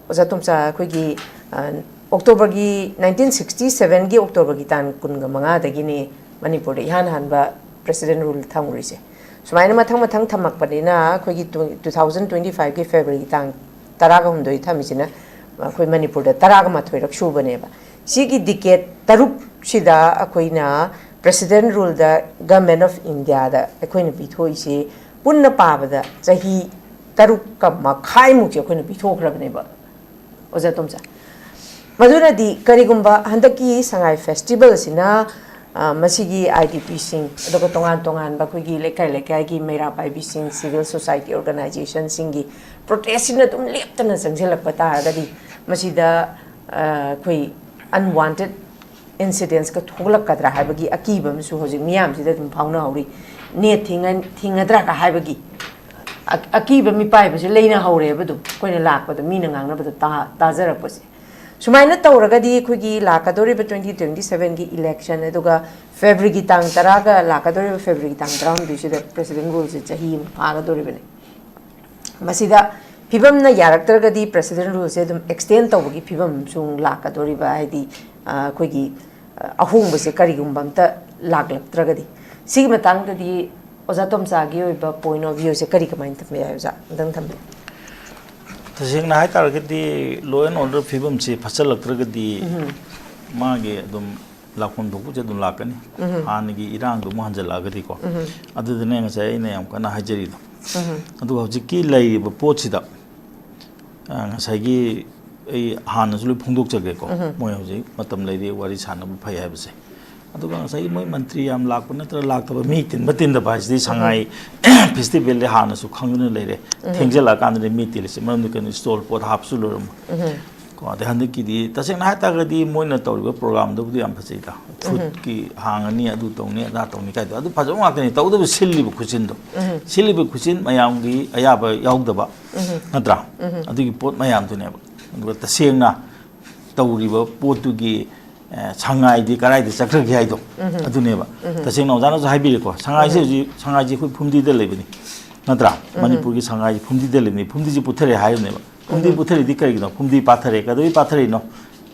ꯑꯣꯖꯥ ꯇꯣꯝꯆꯥ, ꯑꯩꯈꯣꯏꯒꯤ, ꯑ, Octoberꯒꯤ, nineteen sixty sevenꯒꯤ Octoberꯒꯤ ꯇꯥꯡ ꯀꯨꯟꯒ ꯃꯉꯥꯗꯒꯤꯅꯤ ꯃꯅꯤꯄꯨꯔꯗ ꯏꯍꯥꯟ ꯍꯥꯟꯕ president rule ꯊꯝꯈ꯭ꯔꯤꯁꯦ꯫ ꯁꯨꯃꯥꯏꯅ ꯃꯊꯪ ꯃꯊꯪ ꯊꯝꯃꯛꯄꯅꯤꯅ ꯑꯩꯈꯣꯏꯒꯤ tw-, two thousand twenty fiveꯀꯤ February ꯇꯥꯡ ꯇꯔꯥꯒ ꯍꯨꯝꯗꯣꯏ ꯊꯝꯃꯤꯁꯤꯅ ꯑꯩꯈꯣꯏ ꯃꯅꯤꯄꯨꯔꯗ ꯇꯔꯥꯒ ꯃꯥꯊꯣꯏꯔꯛ ꯁꯨꯕꯅꯦꯕ꯫ ꯁꯤꯒꯤ decade ꯇꯔꯨꯛꯁꯤꯗ ꯑꯩꯈꯣꯏꯅ president ruleꯗ Government of Indiaꯗ ꯑꯩꯈꯣꯏꯅ ꯄꯤꯊꯣꯛꯏꯁꯤ ꯄꯨꯟꯅ ꯄꯥꯕꯗ ꯆꯍꯤ ꯇꯔꯨꯛꯀ ꯃꯈꯥꯏꯃꯨꯛꯁꯦ ꯑꯩꯈꯣꯏꯅ ꯄꯤꯊꯣꯛꯈ꯭ꯔꯕꯅꯦꯕ, ꯑꯣꯖꯥ ꯇꯣꯝꯆꯥ꯫ ꯃꯗꯨꯅꯗꯤ ꯀꯔꯤꯒꯨꯝꯕ ꯍꯟꯗꯛꯀꯤ ꯁꯉꯥꯏ festivalꯁꯤꯅ ꯑ, ꯃꯁꯤꯒꯤ ꯑꯥꯏ ꯗꯤ ꯄꯤꯁꯤꯡ, ꯑꯗꯨꯒ ꯇꯣꯉꯥꯟ ꯇꯣꯉꯥꯟꯕ ꯑꯩꯈꯣꯏꯒꯤ ꯂꯩꯀꯥꯏ ꯂꯩꯀꯥꯏꯒꯤ ꯃꯩꯔꯥ ꯄꯥꯏꯕꯤꯁꯤꯡ, civil society organizationꯁꯤꯡꯒꯤ protestꯁꯤꯅ ꯑꯗꯨꯝ ꯂꯦꯞꯇꯅ ꯆꯪꯁꯤꯜꯂꯛꯄ ꯇꯥꯔꯒꯗꯤ, ꯃꯁꯤꯗ, ꯑ, ꯑꯩꯈꯣꯏ unwanted incidentsꯀ ꯊꯣꯛꯂꯛꯀꯗ꯭ꯔꯥ ꯍꯥꯏꯕꯒꯤ ꯑꯀꯤꯕ ꯑꯃꯁꯨ ꯍꯧꯖꯤꯛ ꯃꯤꯌꯥꯝꯁꯤꯗ ꯑꯗꯨꯝ ꯐꯥꯎꯅꯍꯧꯔꯤ꯫ ꯅꯦꯠ ꯊꯤꯡꯉ-, ꯊꯤꯡꯒꯗ꯭ꯔꯥꯒ ꯍꯥꯏꯕꯒꯤ ꯑ-, ꯑꯀꯤꯕ ꯃꯤꯄꯥꯏꯕꯁꯦ ꯂꯩꯅꯍꯧꯔꯦꯕ꯫ ꯑꯗꯨꯝ ꯑꯩꯈꯣꯏꯅ ꯂꯥꯛꯄꯗ ꯃꯤꯅ ꯉꯥꯡꯅꯕꯗ ꯇꯥ-, ꯇꯥꯖꯔꯛꯄꯁꯦ꯫ ꯁꯨꯃꯥꯏꯅ ꯇꯧꯔꯒꯗꯤ ꯑꯩꯈꯣꯏꯒꯤ ꯂꯥꯛꯀꯗꯧꯔꯤꯕ twenty twenty sevenꯒꯤ election, ꯑꯗꯨꯒ Februaryꯒꯤ ꯇꯥꯡ ꯇꯔꯥꯒ ꯂꯥꯛꯀꯗꯧꯔꯤꯕ Februaryꯒꯤ ꯇꯥꯡ ꯇꯔꯥꯍꯨꯝꯗꯣꯏꯁꯤꯗ president ruleꯁꯦ ꯆꯍꯤ ꯑꯃ ꯐꯥꯒꯗꯧꯔꯤꯕꯅꯤ꯫ ꯃꯁꯤꯗ ꯐꯤꯕꯝꯅ ꯌꯥꯔꯛꯇ꯭ꯔꯒꯗꯤ president ruleꯁꯦ ꯑꯗꯨꯝ extend ꯇꯧꯕꯒꯤ ꯐꯤꯕꯝ ꯑꯃꯁꯨ ꯂꯥꯛꯀꯗꯧꯔꯤꯕ, ꯍꯥꯏꯗꯤ, ꯑ, ꯑꯩꯈꯣꯏꯒꯤ, ꯑ, ꯑꯍꯣꯡꯕꯁꯦ ꯀꯔꯤꯒꯨꯝꯕ ꯑꯝꯇ ꯂꯥꯛꯂꯛꯇ꯭ꯔꯒꯗꯤ꯫ ꯁꯤꯒꯤ ꯃꯇꯥꯡꯗꯗꯤ ꯑꯣꯖꯥ ꯇꯣꯝꯆꯥꯒꯤ ꯑꯣꯏꯕ point of viewꯁꯦ ꯀꯔꯤ, ꯀꯃꯥꯏꯅ ꯊꯝꯕ ꯌꯥꯏ, ꯑꯣꯖꯥ? ꯑꯝꯇꯪ ꯊꯝꯕꯤꯌꯨ꯫ ꯇꯁꯦꯡꯅ ꯍꯥꯏꯇꯥꯔꯒꯗꯤ, law and order ꯐꯤꯕꯝꯁꯤ ꯐꯠꯆꯜꯂꯛꯇ꯭ꯔꯒꯗꯤ ꯎꯝ꯫ ꯃꯥꯒꯤ ꯑꯗꯨꯝ ꯂꯥꯛꯐꯝ ꯊꯣꯛꯄꯁꯦ ꯑꯗꯨꯝ ꯂꯥꯛꯀꯅꯤ꯫ ꯎꯝ꯫ ꯍꯥꯟꯅꯒꯤ ꯏꯔꯥꯡꯗꯨ ꯑꯃꯨꯛ ꯍꯟꯖꯜꯂꯛꯑꯒꯗꯤꯀꯣ꯫ ꯎꯝ꯫ ꯑꯗꯨꯗꯨꯅꯦ ꯉꯁꯥꯏ ꯑꯩꯅ ꯌꯥꯝ ꯀꯟꯅ ꯍꯥꯏꯖꯔꯤꯗꯣ꯫ ꯎꯝ꯫ ꯑꯗꯨꯒ ꯍꯧꯖꯤꯛꯀꯤ ꯂꯩꯔꯤꯕ ꯄꯣꯠꯁꯤꯗ, ꯑ, ꯉꯁꯥꯏꯒꯤ ꯑꯩ ꯍꯥꯟꯅꯁꯨ ꯂꯣꯏ ꯐꯣꯡꯗꯣꯛꯆꯒꯦꯀꯣ꯫ ꯎꯝ꯫ ꯃꯣꯏ ꯍꯧꯖꯤꯛ ꯃꯇꯝ ꯂꯩꯔꯤ, ꯋꯥꯔꯤ ꯁꯥꯟꯅꯕ ꯐꯩ ꯍꯥꯏꯕꯁꯦ꯫ ꯑꯗꯨꯒ ꯉꯁꯥꯏꯒꯤ ꯃꯣꯏ ꯃꯟꯇ꯭ꯔꯤ ꯌꯥꯝ ꯂꯥꯛꯄ ꯅꯠꯇ꯭ꯔꯒ ꯂꯥꯛꯇꯕ, ꯃꯤ ꯇꯤꯟꯕ ꯇꯤꯟꯗꯕ ꯍꯥꯏꯁꯤꯗꯤ ꯁꯉꯥꯏ ꯐꯦꯁꯇꯤꯚꯦꯜꯗꯤ ꯍꯥꯟꯅꯁꯨ ꯈꯪꯗꯨꯅ ꯂꯩꯔꯦ꯫ ꯎꯝ꯫ ꯊꯦꯡꯖꯤꯜꯂꯛꯑꯀꯥꯟꯗꯗꯤ ꯃꯤ ꯇꯤꯜꯂꯤꯁꯦ, ꯃꯔꯝꯗꯤ ꯀꯩꯅꯣ, stall ꯄꯣꯠ ꯍꯥꯞꯄꯁꯨ ꯂꯣꯏꯔꯝꯃꯣꯏ꯫ ꯎꯝ꯫ ꯀꯣ, ꯑꯗꯩ ꯍꯟꯗꯛꯀꯤꯗꯤ ꯇꯁꯦꯡꯅ ꯍꯥꯏꯇꯥꯔꯒꯗꯤ ꯃꯣꯏꯅ ꯇꯧꯔꯤꯕ programꯗꯨꯕꯨꯗꯤ ꯌꯥꯝ ꯐꯖꯩꯗ꯫ ꯎꯝ꯫ Foodꯀꯤ ꯍꯥꯡꯉꯅꯤ, ꯑꯗꯨ ꯇꯧꯅꯤ, ꯑꯗꯥ ꯇꯧꯅꯤ ꯀꯥꯏꯗꯣ, ꯑꯗꯨ ꯐꯖꯕ ꯉꯥꯛꯇꯅꯤ꯫ ꯇꯧꯗꯕ ꯁꯤꯜꯂꯤꯕ ꯈꯨꯠꯁꯤꯟꯗꯣ, ꯎꯝ꯫ ꯁꯤꯜꯂꯤꯕ ꯈꯨꯠꯁꯤꯟ ꯃꯌꯥꯝꯒꯤ ꯑꯌꯥꯕ ꯌꯥꯎꯗꯕ, ꯎꯝ꯫ ꯅꯠꯇ꯭ꯔꯥ? ꯎꯝ꯫ ꯑꯗꯨꯒꯤ ꯄꯣꯠ ꯃꯌꯥꯝꯗꯨꯅꯦꯕ꯫ ꯑꯗꯨꯒ ꯇꯁꯦꯡꯅ ꯇꯧꯔꯤꯕ ꯄꯣꯠꯇꯨꯒꯤ, ꯑꯦ, ꯁꯉꯥꯏꯗꯤ ꯀꯗꯥꯏꯗ ꯆꯠꯈ꯭ꯔꯒꯦ ꯍꯥꯏꯗꯣ, ꯎꯝ꯫ ꯑꯗꯨꯅꯦꯕ꯫ ꯎꯝ꯫ ꯇꯁꯦꯡꯅ ꯑꯣꯖꯥꯅꯁꯨ ꯍꯥꯏꯕꯤꯔꯦꯀꯣ, ꯁꯉꯥꯏꯁꯦ ꯎꯝ꯫ ꯍꯧꯖꯤꯛ, ꯁꯉꯥꯏꯁꯦ ꯑꯩꯈꯣꯏ ꯐꯨꯝꯗꯤꯗ ꯂꯩꯕꯅꯤ, ꯅꯠꯇ꯭ꯔꯥ? ꯎꯝ꯫ ꯃꯅꯤꯄꯨꯔꯒꯤ ꯁꯉꯥꯏꯁꯦ ꯐꯨꯝꯗꯤꯗ ꯂꯩꯕꯅꯤ, ꯐꯨꯝꯗꯤꯁꯦ ꯄꯨꯊꯔꯦ ꯍꯥꯏꯔꯤꯕꯅꯦꯕ꯫ ꯐꯨꯝꯗꯤ ꯎꯝ꯫ ꯄꯨꯊꯔꯤꯗꯤ ꯀꯔꯤꯒꯤꯅꯣ? ꯐꯨꯝꯗꯤ ꯄꯥꯊꯔꯦ꯫ ꯀꯩꯗꯧꯕꯩ ꯄꯥꯊꯔꯤꯅꯣ?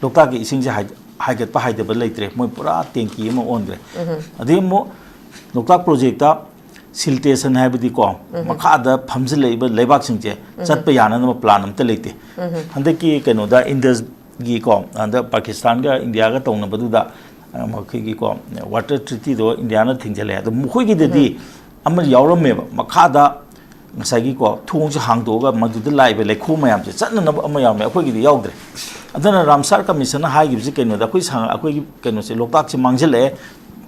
ꯂꯣꯛꯇꯥꯛꯀꯤ ꯏꯁꯤꯡꯁꯦ ꯍꯥꯏ-, ꯍꯥꯏꯒꯠꯄ ꯍꯥꯏꯗꯕ ꯂꯩꯇ꯭ꯔꯦ, ꯃꯣꯏ ꯄꯨꯔꯥ ꯇꯦꯡꯀꯤ ꯑꯃ ꯑꯣꯟꯈ꯭ꯔꯦ꯫ ꯎꯝ꯫ ꯑꯗꯩ ꯑꯃꯨꯛ ꯂꯣꯛꯇꯥꯛ projectꯇ siltation ꯍꯥꯏꯕꯗꯤꯀꯣ, ꯎꯝ꯫ ꯃꯈꯥꯗ ꯐꯝꯖꯤꯜꯂꯛꯏꯕ ꯂꯩꯕꯥꯛꯁꯤꯡꯁꯦ ꯎꯝ꯫ ꯆꯠꯄ ꯌꯥꯅꯅꯕ plan ꯑꯝꯇ ꯂꯩꯇꯦ꯫ ꯎꯝ꯫ ꯍꯟꯗꯛꯀꯤ ꯀꯩꯅꯣꯗ Indusꯒꯤꯀꯣ, ꯍꯟꯗꯛ ꯄꯥꯀꯤꯁꯇꯥꯟꯒ ꯏꯟꯗꯤꯌꯥꯒ ꯇꯧꯅꯕꯗꯨꯗ, ꯑ, ꯃꯈꯣꯏꯒꯤꯀꯣ, water treatyꯗꯣ ꯏꯟꯗꯤꯌꯥꯅ ꯊꯤꯡꯖꯤꯜꯂꯦ꯫ ꯑꯗꯣ ꯃꯈꯣꯏꯒꯤꯗꯗꯤ ꯎꯝ꯫ ꯑꯃ ꯌꯥꯎꯔꯝꯃꯦꯕ, ꯃꯈꯥꯗ ꯉꯁꯥꯏꯒꯤꯀꯣ, ꯊꯣꯡꯁꯦ ꯍꯥꯡꯗꯣꯛꯑꯒ ꯃꯗꯨꯗ ꯂꯥꯛꯏꯕ ꯂꯩꯈꯣꯝ ꯃꯌꯥꯝꯁꯦ ꯆꯠꯅꯅꯕ ꯑꯃ ꯌꯥꯎꯔꯝꯃꯦ, ꯑꯩꯈꯣꯏꯒꯤꯗꯤ ꯌꯥꯎꯗ꯭ꯔꯦ꯫ ꯑꯗꯨꯅ Ramsar Commissionꯅ ꯍꯥꯏꯈꯤꯕꯁꯤ ꯀꯩꯅꯣꯗ, ꯑꯩꯈꯣꯏ ꯁꯉꯥꯏ, ꯑꯩꯈꯣꯏꯒꯤ ꯀꯩꯅꯣꯁꯦ, ꯂꯣꯛꯇꯥꯛꯁꯦ ꯃꯥꯡꯁꯤꯜꯂꯛꯑꯦ,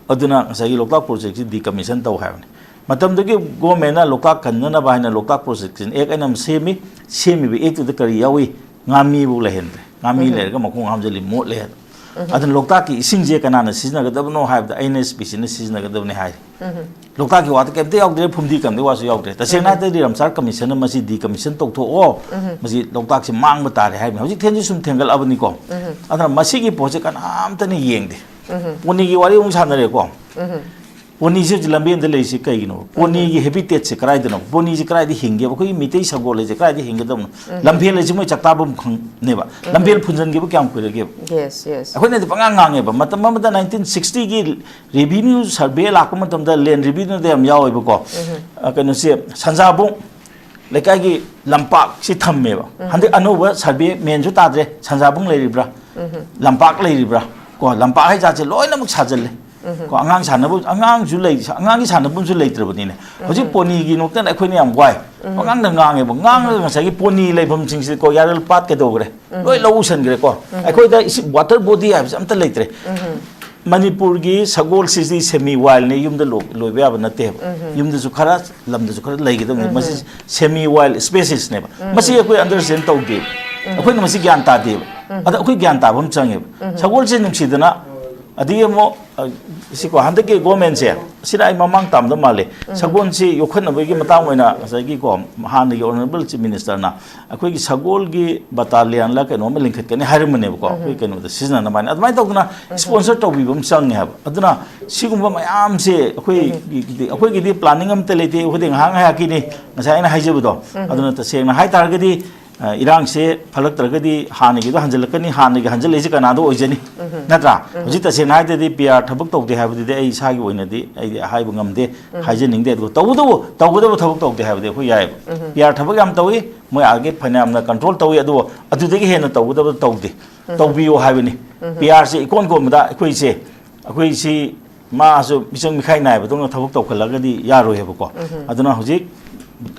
ꯑꯗꯨꯅ ꯉꯁꯥꯏꯒꯤ ꯂꯣꯛꯇꯥꯛ ꯄ꯭ꯔꯣꯖꯦꯛꯁꯤ ꯗꯤꯀꯃꯤꯁꯟ ꯇꯧ ꯍꯥꯏꯕꯅꯤ꯫ ꯃꯇꯝꯗꯨꯒꯤ ꯒꯣꯔꯃꯦꯟꯅ ꯂꯣꯛꯇꯥꯛ ꯀꯟꯅꯅꯕ ꯍꯥꯏꯅ ꯂꯣꯛꯇꯥꯛ ꯄ꯭ꯔꯣꯖꯦꯛꯁꯟ ꯑꯦꯛ ꯍꯥꯏꯅ ꯑꯃ ꯁꯦꯝꯃꯤ꯫ ꯁꯦꯝꯃꯤꯕ ꯑꯦꯛꯇꯨꯗ ꯀꯔꯤ ꯌꯥꯎꯏ? ꯉꯥꯃꯤꯕꯨ ꯂꯩꯍꯟꯗ꯭ꯔꯦ꯫ ꯉꯥꯃꯤ ꯎꯝ꯫ ꯂꯩꯔꯒ ꯃꯈꯣꯡ ꯍꯥꯝꯖꯜꯂꯤ, ꯃꯣꯠꯂꯦ ꯍꯥꯏꯗꯅ꯫ ꯎꯝ꯫ ꯑꯗꯨꯅ ꯂꯣꯛꯇꯥꯛꯀꯤ ꯏꯁꯤꯡꯁꯦ ꯀꯅꯥꯅ ꯁꯤꯖꯤꯟꯅꯒꯗꯕꯅꯣ ꯍꯥꯏꯕꯗ ꯑꯦꯟ ꯑꯦꯁ ꯄꯤ ꯁꯤꯅ ꯁꯤꯖꯤꯟꯅꯒꯗꯕꯅꯤ ꯍꯥꯏꯔꯤ꯫ ꯎꯝ꯫ ꯂꯣꯛꯇꯥꯛꯀꯤ ꯋꯥꯗ ꯀꯩꯝꯇ ꯌꯥꯎꯗ꯭ꯔꯦ, ꯐꯨꯝꯗꯤ ꯀꯝꯗꯩ ꯋꯥꯁꯨ ꯌꯥꯎꯗ꯭ꯔꯦ꯫ ꯇꯁꯦꯡꯅ ꯎꯝ꯫ ꯍꯥꯏꯔꯗꯤ ꯔꯥꯝꯁꯥꯔ ꯀꯃꯤꯁꯟꯅ ꯃꯁꯤ ꯗꯤꯀꯃꯤꯁꯟ ꯇꯧꯊꯣꯛꯑꯣ, ꯎꯝ꯫ ꯃꯁꯤ ꯂꯣꯛꯇꯥꯛꯁꯦ ꯃꯥꯡꯕ ꯇꯥꯔꯦ ꯍꯥꯏꯕꯅꯤ꯫ ꯍꯧꯖꯤꯛ ꯊꯦꯟꯁꯨ ꯁꯨꯝ ꯊꯦꯡꯒꯠꯂꯛꯑꯕꯅꯤꯀꯣ꯫ ꯎꯝ꯫ ꯑꯗꯨꯅ ꯃꯁꯤꯒꯤ ꯄꯣꯠꯁꯦ ꯀꯅꯥꯝꯇꯅ ꯌꯦꯡꯗꯦ꯫ ꯎꯝ꯫ ꯄꯣꯅꯤꯒꯤ ꯋꯥꯔꯤ ꯑꯃꯨꯛ ꯁꯥꯟꯅꯔꯦꯀꯣ꯫ ꯎꯝ꯫ ꯄꯣꯅꯤꯁꯦ ꯍꯧꯖꯤꯛ ꯂꯝꯕꯦꯟꯗ ꯂꯩꯔꯤꯁꯦ ꯀꯩꯒꯤꯅꯣ? ꯄꯣꯅꯤꯒꯤ ꯍꯦꯕꯤꯇꯦꯠꯁꯦ ꯀꯗꯥꯏꯗꯅꯣ? ꯄꯣꯅꯤꯁꯦ ꯀꯗꯥꯏꯗ ꯍꯤꯡꯒꯦꯕ? ꯑꯩꯈꯣꯏꯒꯤ ꯃꯤꯇꯩ ꯁꯒꯣꯜ ꯍꯥꯏꯁꯦ ꯀꯗꯥꯏꯗ ꯍꯤꯡꯒꯗꯕꯅꯣ? ꯎꯝ꯫ ꯂꯝꯐꯦꯜ ꯍꯥꯏꯁꯦ ꯃꯣꯏ ꯆꯥꯛꯇꯥꯐꯝ ꯈꯪꯅꯦꯕ꯫ ꯎꯝ꯫ ꯂꯝꯐꯦꯜ ꯐꯨꯟꯖꯟꯈꯤꯕ ꯀꯌꯥꯝ ꯀꯨꯏꯔꯒꯦꯕ? Yes, yes. ꯑꯩꯈꯣꯏꯅꯗꯤ ꯄꯉꯥꯡ ꯉꯥꯡꯉꯦꯕ꯫ ꯃꯇꯝ ꯑꯃꯗ ꯅꯥꯏꯟꯇꯤꯟ ꯁꯤꯛꯁꯇꯤꯒꯤ ꯔꯦꯚꯤꯅ꯭ꯌꯨ ꯁꯔꯚꯦ ꯂꯥꯛꯄ ꯃꯇꯝꯗ ꯂꯦꯟ ꯔꯦꯚꯤꯅ꯭ꯌꯨꯗ ꯌꯥꯝ ꯌꯥꯎꯋꯦꯕꯀꯣ꯫ ꯎꯝ꯫ ꯑ, ꯀꯩꯅꯣꯁꯦ, ꯁꯟꯖꯥꯕꯨꯡ ꯂꯩꯀꯥꯏꯒꯤ ꯂꯝꯄꯥꯛꯁꯤ ꯊꯝꯃꯦꯕ꯫ ꯎꯝ꯫ ꯍꯟꯗꯛ ꯑꯅꯧꯕ ꯁꯔꯚꯦ ꯃꯦꯟꯁꯨ ꯇꯥꯗ꯭ꯔꯦ, ꯁꯟꯖꯥꯕꯨꯡ ꯂꯩꯔꯤꯕ꯭ꯔꯥ? ꯎꯝ꯫ ꯂꯝꯄꯥꯛ ꯂꯩꯔꯤꯕ꯭ꯔꯥ? ꯀꯣ, ꯂꯝꯄꯥꯛ ꯍꯥꯏ ꯖꯥꯠꯁꯦ ꯂꯣꯏꯅꯃꯛ ꯁꯥꯖꯜꯂꯦ꯫ ꯎꯝ꯫ ꯀꯣ, ꯑꯉꯥꯡ ꯁꯥꯟꯅꯕ, ꯑꯉꯥꯡꯁꯨ ꯂꯩ, ꯑꯉꯥꯡꯒꯤ ꯁꯥꯟꯅꯐꯝꯁꯨ ꯂꯩꯇ꯭ꯔꯕꯅꯤꯅꯦ꯫ ꯍꯧꯖꯤꯛ ꯎꯝ꯫ ꯄꯣꯅꯤꯒꯤ ꯅꯣꯛꯇꯅ ꯑꯩꯈꯣꯏꯅ ꯌꯥꯝ ꯋꯥꯏ꯫ ꯎꯝ꯫ ꯄꯉꯥꯡꯗ ꯉꯥꯡꯉꯦꯕ꯫ ꯉꯥꯡꯉꯒ ꯉꯁꯥꯏꯒꯤ ꯄꯣꯅꯤ ꯂꯩꯐꯝꯁꯤꯡꯁꯤꯗꯤꯀꯣ, ꯌꯥꯔꯦꯜ ꯄꯥꯠ ꯀꯩꯗꯧꯈ꯭ꯔꯦ? ꯎꯝ꯫ ꯂꯣꯏ ꯂꯧ ꯎꯁꯟꯈ꯭ꯔꯦꯀꯣ꯫ ꯎꯝ꯫ ꯑꯩꯈꯣꯏꯗ ꯏꯁꯤꯡ, ꯋꯥꯇꯔ ꯕꯣꯗꯤ ꯍꯥꯏꯕꯁꯦ ꯑꯝꯇ ꯂꯩꯇ꯭ꯔꯦ꯫ ꯎꯝ꯫ ꯃꯅꯤꯄꯨꯔꯒꯤ ꯁꯒꯣꯜꯁꯤꯗꯤ ꯁꯦꯃꯤ ꯋꯥꯏꯜꯅꯤ, ꯌꯨꯝꯗ ꯂꯣ-, ꯂꯣꯏꯕ ꯌꯥꯕ ꯅꯠꯇꯦꯕ꯫ ꯎꯝ꯫ ꯌꯨꯝꯗꯁꯨ ꯈꯔ, ꯂꯝꯗꯁꯨ ꯈꯔ ꯂꯩꯒꯗꯕꯅꯤ꯫ ꯎꯝ꯫ ꯃꯁꯤ ꯁꯦꯃꯤ ꯋꯥꯏꯜ ꯁ꯭ꯄꯦꯁꯤꯁꯅꯦꯕ꯫ ꯎꯝ꯫ ꯃꯁꯤ ꯑꯩꯈꯣꯏ ꯑꯟꯗꯔꯁ꯭ꯇꯦꯟ ꯇꯧꯗꯦꯕ꯫ ꯎꯝ꯫ ꯑꯩꯈꯣꯏꯅ ꯃꯁꯤ ꯒ꯭ꯌꯥꯟ ꯇꯥꯗꯦꯕ꯫ ꯎꯝ꯫ ꯑꯗ ꯑꯩꯈꯣꯏ ꯒ꯭ꯌꯥꯟ ꯇꯥꯕ ꯑꯃ ꯆꯪꯉꯦꯕ꯫ ꯎꯝ꯫ ꯁꯒꯣꯜꯁꯦ ꯅꯨꯡꯁꯤꯗꯅ, ꯑꯗꯒꯤ ꯑꯃꯨꯛ, ꯑ, ꯁꯤꯀꯣ, ꯍꯟꯗꯛꯀꯤ ꯒꯣꯔꯃꯦꯟꯁꯦ, ꯁꯤꯅ ꯑꯩ ꯃꯃꯥꯡ ꯇꯥꯝꯗ ꯃꯥꯜꯂꯦ, ꯎꯝ꯫ ꯁꯒꯣꯜꯁꯤ ꯌꯣꯛꯈꯠꯅꯕꯒꯤ ꯃꯇꯥꯡ ꯑꯣꯏꯅ ꯉꯁꯥꯏꯒꯤꯀꯣ, ꯍꯥꯟꯅꯒꯤ ꯑꯣꯅꯔꯦꯕꯜ ꯆꯤꯐ ꯃꯤꯅꯤꯁꯇꯔꯅ ꯑꯩꯈꯣꯏꯒꯤ ꯁꯒꯣꯜꯒꯤ ꯕꯇꯥꯂꯤꯌꯟꯂ ꯀꯩꯅꯣꯝꯃ ꯂꯤꯡꯈꯠꯀꯅꯤ ꯍꯥꯏꯔꯝꯕꯅꯦꯕꯀꯣ, ꯎꯝ꯫ ꯑꯩꯈꯣꯏ ꯀꯩꯅꯣꯗ ꯁꯤꯖꯤꯟꯅꯅꯕ ꯍꯥꯏꯅ꯫ ꯑꯗꯨꯃꯥꯏꯅ ꯇꯧꯗꯅ ꯎꯝ꯫ ꯁ꯭ꯄꯣꯟꯁꯔ ꯇꯧꯕꯤꯕ ꯑꯃ ꯆꯪꯉꯦ ꯍꯥꯏꯕ꯫ ꯑꯗꯨꯅ ꯁꯤꯒꯨꯝꯕ ꯃꯌꯥꯝꯁꯦ ꯑꯩꯈꯣꯏꯒꯤꯗꯤ, ꯑꯩꯈꯣꯏꯒꯤꯗꯤ ꯄ꯭ꯂꯥꯅꯤꯡ ꯑꯝꯇ ꯂꯩꯇꯦ, ꯑꯩꯈꯣꯏꯗꯤ ꯉꯥꯏꯍꯥꯛ ꯉꯥꯏꯍꯥꯛꯀꯤꯅꯤ, ꯉꯁꯥꯏ ꯑꯩꯅ ꯍꯥꯏꯖꯕꯗꯣ꯫ ꯎꯝ꯫ ꯑꯗꯨꯅ ꯇꯁꯦꯡꯅ ꯍꯥꯏ ꯇꯥꯔꯒꯗꯤ, ꯑ, ꯏꯔꯥꯡꯁꯦ ꯐꯠꯂꯛꯇ꯭ꯔꯒꯗꯤ ꯍꯥꯟꯅꯒꯤꯗꯣ ꯍꯟꯖꯤꯜꯂꯛꯀꯅꯤ, ꯍꯥꯟꯅꯒꯤ ꯍꯟꯖꯤꯜꯂꯛꯏꯁꯦ ꯀꯅꯥꯗ ꯑꯣꯏꯖꯅꯤ? ꯎꯝ꯫ ꯅꯠꯇ꯭ꯔꯥ? ꯎꯝ꯫ ꯍꯧꯖꯤꯛ ꯇꯁꯦꯡꯅ ꯍꯥꯏꯔꯗꯤ ꯄꯤ ꯑꯥꯔ ꯊꯕꯛ ꯇꯧꯗꯦ ꯍꯥꯏꯕꯗꯨꯗꯤ ꯑꯩ ꯏꯁꯥꯒꯤ ꯑꯣꯏꯅꯗꯤ ꯑꯩꯗꯤ ꯍꯥꯏꯕ ꯉꯝꯗꯦ, ꯎꯝ꯫ ꯍꯥꯏꯖꯅꯤꯡꯗꯦ꯫ ꯑꯗꯨꯒ ꯇꯧꯕꯇꯕꯨ, ꯇꯧꯒꯗꯕ ꯊꯕꯛ ꯇꯧꯗꯦ ꯍꯥꯏꯕꯗꯤ ꯑꯩꯈꯣꯏ ꯌꯥꯏꯑꯕ꯫ ꯎꯝ꯫ ꯄꯤ ꯑꯥꯔ ꯊꯕꯛ ꯌꯥꯝ ꯇꯧꯏ, ꯃꯣꯏ ꯑꯥꯒꯤ ꯐꯅꯌꯥꯝꯅ ꯀꯟꯇ꯭ꯔꯣꯜ ꯇꯧꯏ, ꯑꯗꯨꯕꯨ ꯑꯗꯨꯗꯒꯤ ꯍꯦꯟꯅ ꯇꯧꯒꯗꯕ ꯇꯧꯗꯦ꯫ ꯎꯝ꯫ ꯇꯧꯕꯤꯌꯨ ꯍꯥꯏꯕꯅꯤ꯫ ꯎꯝ꯫ ꯄꯤ ꯑꯥꯔꯁꯦ ꯏꯀꯣꯟ ꯀꯣꯟꯕꯗ ꯑꯩꯈꯣꯏꯁꯦ, ꯑꯩꯈꯣꯏꯁꯤ ꯃꯥꯁꯨ ꯃꯤꯆꯪ ꯃꯤꯈꯥꯏ ꯅꯥꯏꯕꯗꯧꯅ ꯊꯕꯛ ꯇꯧꯈꯠꯂꯒꯗꯤ ꯌꯥꯔꯣꯏ ꯍꯥꯏꯕꯀꯣ꯫ ꯎꯝ꯫ ꯑꯗꯨꯅ ꯍꯧꯖꯤꯛ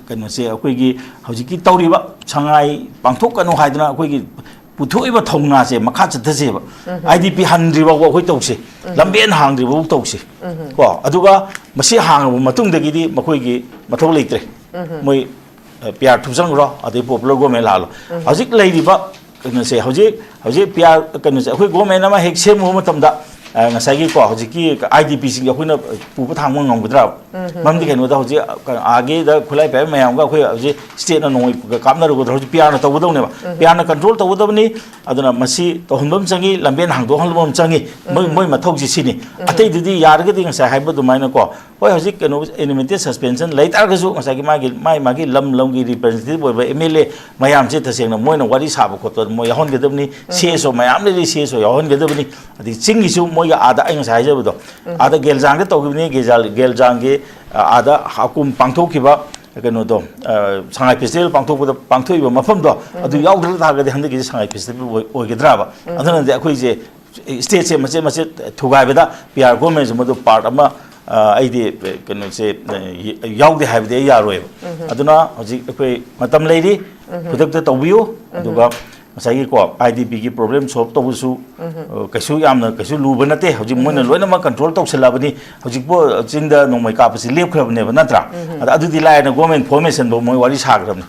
ꯀꯩꯅꯣꯁꯦ, ꯑꯩꯈꯣꯏꯒꯤ ꯍꯧꯖꯤꯛꯀꯤ ꯇꯧꯔꯤꯕ ꯁꯉꯥꯏ ꯄꯥꯡꯊꯣꯛꯀꯅꯨ ꯍꯥꯏꯗꯅ ꯑꯩꯈꯣꯏꯒꯤ ꯄꯨꯊꯣꯛꯏꯕ ꯊꯧꯅꯥꯁꯦ ꯃꯈꯥ ꯆꯠꯊꯁꯦꯕ꯫ ꯑꯥꯏ ꯗꯤ ꯄꯤ ꯍꯟꯗ꯭ꯔꯤ ꯐꯥꯎꯕ ꯑꯩꯈꯣꯏ ꯇꯧꯁꯤ, ꯂꯝꯕꯦꯟ ꯍꯥꯡꯗ꯭ꯔꯤ ꯐꯥꯎꯕ ꯇꯧꯁꯤ꯫ ꯀꯣ, ꯑꯗꯨꯒ ꯃꯁꯤ ꯍꯥꯡꯉꯕ ꯃꯇꯨꯡꯗꯒꯤꯗꯤ ꯃꯈꯣꯏꯒꯤ ꯃꯊꯧ ꯂꯩꯇ꯭ꯔꯦ꯫ ꯃꯣꯏ ꯄꯤ ꯑꯥꯔ ꯊꯨꯞꯆꯟꯈ꯭ꯔꯣ, ꯑꯗꯩ ꯄꯣꯄꯨꯂꯔ ꯒꯣꯔꯃꯦꯟ ꯂꯥꯛꯍꯜꯂꯣ꯫ ꯍꯧꯖꯤꯛ ꯂꯩꯔꯤꯕ ꯀꯩꯅꯣꯁꯦ, ꯍꯧꯖꯤꯛ ꯍꯧꯖꯤꯛ ꯄꯤ ꯑꯥꯔ ꯀꯩꯅꯣꯁꯦ, ꯑꯩꯈꯣꯏ ꯒꯣꯔꯃꯦꯟ ꯑꯃ ꯍꯦꯛ ꯁꯦꯝꯃꯨꯕ ꯃꯇꯝꯗ, ꯑ, ꯉꯁꯥꯏꯒꯤꯀꯣ, ꯍꯧꯖꯤꯛꯀꯤ ꯑꯥꯏ ꯗꯤ ꯄꯤꯁꯤꯡꯁꯦ ꯑꯩꯈꯣꯏꯅ ꯄꯨꯕ ꯊꯥꯡꯕ ꯉꯝꯒꯗ꯭ꯔꯥ? ꯃꯔꯝꯗꯤ ꯀꯩꯅꯣꯗ ꯍꯧꯖꯤꯛ ꯑꯥꯒꯤꯗ ꯈꯨꯠꯂꯥꯏ ꯄꯥꯏꯕ ꯃꯌꯥꯝꯒ ꯑꯩꯈꯣꯏ ꯍꯧꯖꯤꯛ ꯁ꯭ꯇꯦꯠꯅ ꯅꯣꯡꯃꯩ ꯀꯥꯞꯅꯔꯨꯒꯗ꯭ꯔꯥ? ꯍꯧꯖꯤꯛ ꯄꯤ ꯑꯥꯔꯅ ꯇꯧꯒꯗꯧꯅꯦꯕ꯫ ꯄꯤ ꯑꯥꯔꯅ ꯀꯟꯇ꯭ꯔꯣꯜ ꯇꯧꯒꯗꯕꯅꯤ꯫ ꯑꯗꯨꯅ ꯃꯁꯤ ꯇꯧꯍꯟꯕ ꯑꯃ ꯆꯪꯉꯤ, ꯂꯝꯕꯦꯟ ꯍꯥꯡꯗꯣꯛꯍꯟꯕ ꯑꯃ ꯆꯪꯉꯤ꯫ ꯃꯣꯏ, ꯃꯣꯏ ꯃꯊꯧꯁꯤ ꯁꯤꯅꯤ꯫ ꯑꯇꯩꯗꯨꯗꯤ ꯌꯥꯔꯒꯗꯤ ꯉꯁꯥꯏ ꯍꯥꯏꯕ ꯑꯗꯨꯃꯥꯏꯅꯀꯣ, ꯍꯣꯏ, ꯍꯧꯖꯤꯛ ꯀꯩꯅꯣ, ꯏꯟꯂꯤꯃꯤꯇꯦꯠ ꯁꯁꯄꯦꯟꯁꯟ ꯂꯩ ꯇꯥꯔꯒꯁꯨ, ꯉꯁꯥꯏꯒꯤ ꯃꯥꯒꯤ, ꯃꯥꯒꯤ, ꯃꯥꯒꯤ ꯂꯝ ꯂꯝꯒꯤ ꯔꯤꯄ꯭ꯔꯖꯦꯟꯇꯦꯇꯤꯚ ꯑꯣꯏꯕ ꯑꯦꯝ ꯑꯦꯜ ꯑꯦ ꯃꯌꯥꯝꯁꯦ ꯇꯁꯦꯡꯅ ꯃꯣꯏꯅ ꯋꯥꯔꯤ ꯁꯥꯕ ꯈꯣꯠꯄ ꯃꯣꯏ ꯌꯥꯎꯍꯟꯒꯗꯕꯅꯤ꯫ ꯁꯤ ꯑꯦꯁ ꯑꯣ ꯃꯌꯥꯝ ꯂꯩꯔꯤ, ꯁꯤ ꯑꯦꯁ ꯑꯣ ꯌꯥꯎꯍꯟꯒꯗꯕꯅꯤ꯫ ꯑꯗꯒꯤ ꯆꯤꯡꯒꯤꯁꯨ ꯃꯣꯏꯒꯤ ꯑꯥꯗ ꯑꯩ ꯉꯁꯥꯏ ꯍꯥꯏꯖꯕꯗꯣ, ꯑꯥꯗ ꯒꯦꯜꯖꯥꯡꯗ ꯇꯧꯈꯤꯕꯅꯤ, ꯒꯦꯜꯖꯥꯡ-, ꯒꯦꯜꯖꯥꯡꯒꯤ, ꯑ, ꯑꯥꯗ ꯍꯥꯀꯨꯝ ꯄꯥꯡꯊꯣꯛꯈꯤꯕ ꯀꯩꯅꯣꯗꯣ, ꯑ, ꯁꯉꯥꯏ ꯐꯦꯁꯇꯤꯚꯦꯜ ꯄꯥꯡꯊꯣꯛꯄꯗ, ꯄꯥꯡꯊꯣꯛꯏꯕ ꯃꯐꯝꯗꯣ, ꯑꯗꯨ ꯌꯥꯎꯗ꯭ꯔ ꯇꯥꯔꯒꯗꯤ ꯍꯟꯗꯛꯀꯤꯁꯦ ꯁꯉꯥꯏ ꯐꯦꯁꯇꯤꯚꯦꯜ ꯑꯣꯏ-, ꯑꯣꯏꯒꯗ꯭ꯔꯥꯕ? ꯑꯗꯨꯅꯗꯤ ꯑꯩꯈꯣꯏꯁꯦ ꯁ꯭ꯇꯦꯠꯁꯦ ꯃꯆꯦꯠ ꯃꯆꯦꯠ ꯊꯨꯒꯥꯏꯕꯗ ꯄꯤ ꯑꯥꯔ ꯒꯣꯔꯃꯦꯟꯁꯨ ꯃꯗꯨ ꯄꯥꯔꯠ ꯑꯃ, ꯑ, ꯑꯩꯗꯤ ꯀꯩꯅꯣꯁꯦ, ꯑ, ꯌꯥꯎꯗꯦ ꯍꯥꯏꯕꯗꯤ ꯑꯩ ꯌꯥꯔꯣꯏꯕ꯫ ꯑꯗꯨꯅ ꯍꯧꯖꯤꯛ ꯑꯩꯈꯣꯏ ꯃꯇꯝ ꯂꯩꯔꯤ, ꯈꯨꯗꯛꯇ ꯇꯧꯕꯤꯌꯨ꯫ ꯑꯗꯨꯒ ꯉꯁꯥꯏꯒꯤꯀꯣ, ꯑꯥꯏ ꯗꯤ ꯄꯤꯒꯤ ꯄ꯭ꯔꯣꯕ꯭ꯂꯦꯝ ꯁꯣꯜꯕ ꯇꯧꯕꯁꯨ, ꯑ, ꯀꯩꯁꯨ ꯌꯥꯝꯅ ꯀꯩꯁꯨ ꯂꯨꯕ ꯅꯠꯇꯦ꯫ ꯍꯧꯖꯤꯛ ꯃꯣꯏꯅ ꯂꯣꯏꯅꯃꯛ ꯀꯟꯇ꯭ꯔꯣꯜ ꯇꯧꯁꯜꯂꯕꯅꯤ꯫ ꯍꯧꯖꯤꯛꯄꯨ ꯆꯤꯡꯗ ꯅꯣꯡꯃꯩ ꯀꯥꯞꯄꯁꯤ ꯂꯦꯞꯈ꯭ꯔꯕꯅꯦꯕ, ꯅꯠꯇ꯭ꯔꯥ? ꯑꯗ ꯑꯗꯨꯗꯤ ꯂꯥꯏꯔꯅ ꯒꯣꯔꯃꯦꯟ ꯐꯣꯔꯃꯦꯁꯟꯐꯧ ꯃꯣꯏ ꯋꯥꯔꯤ ꯁꯥꯈ꯭ꯔꯕꯅꯤ꯫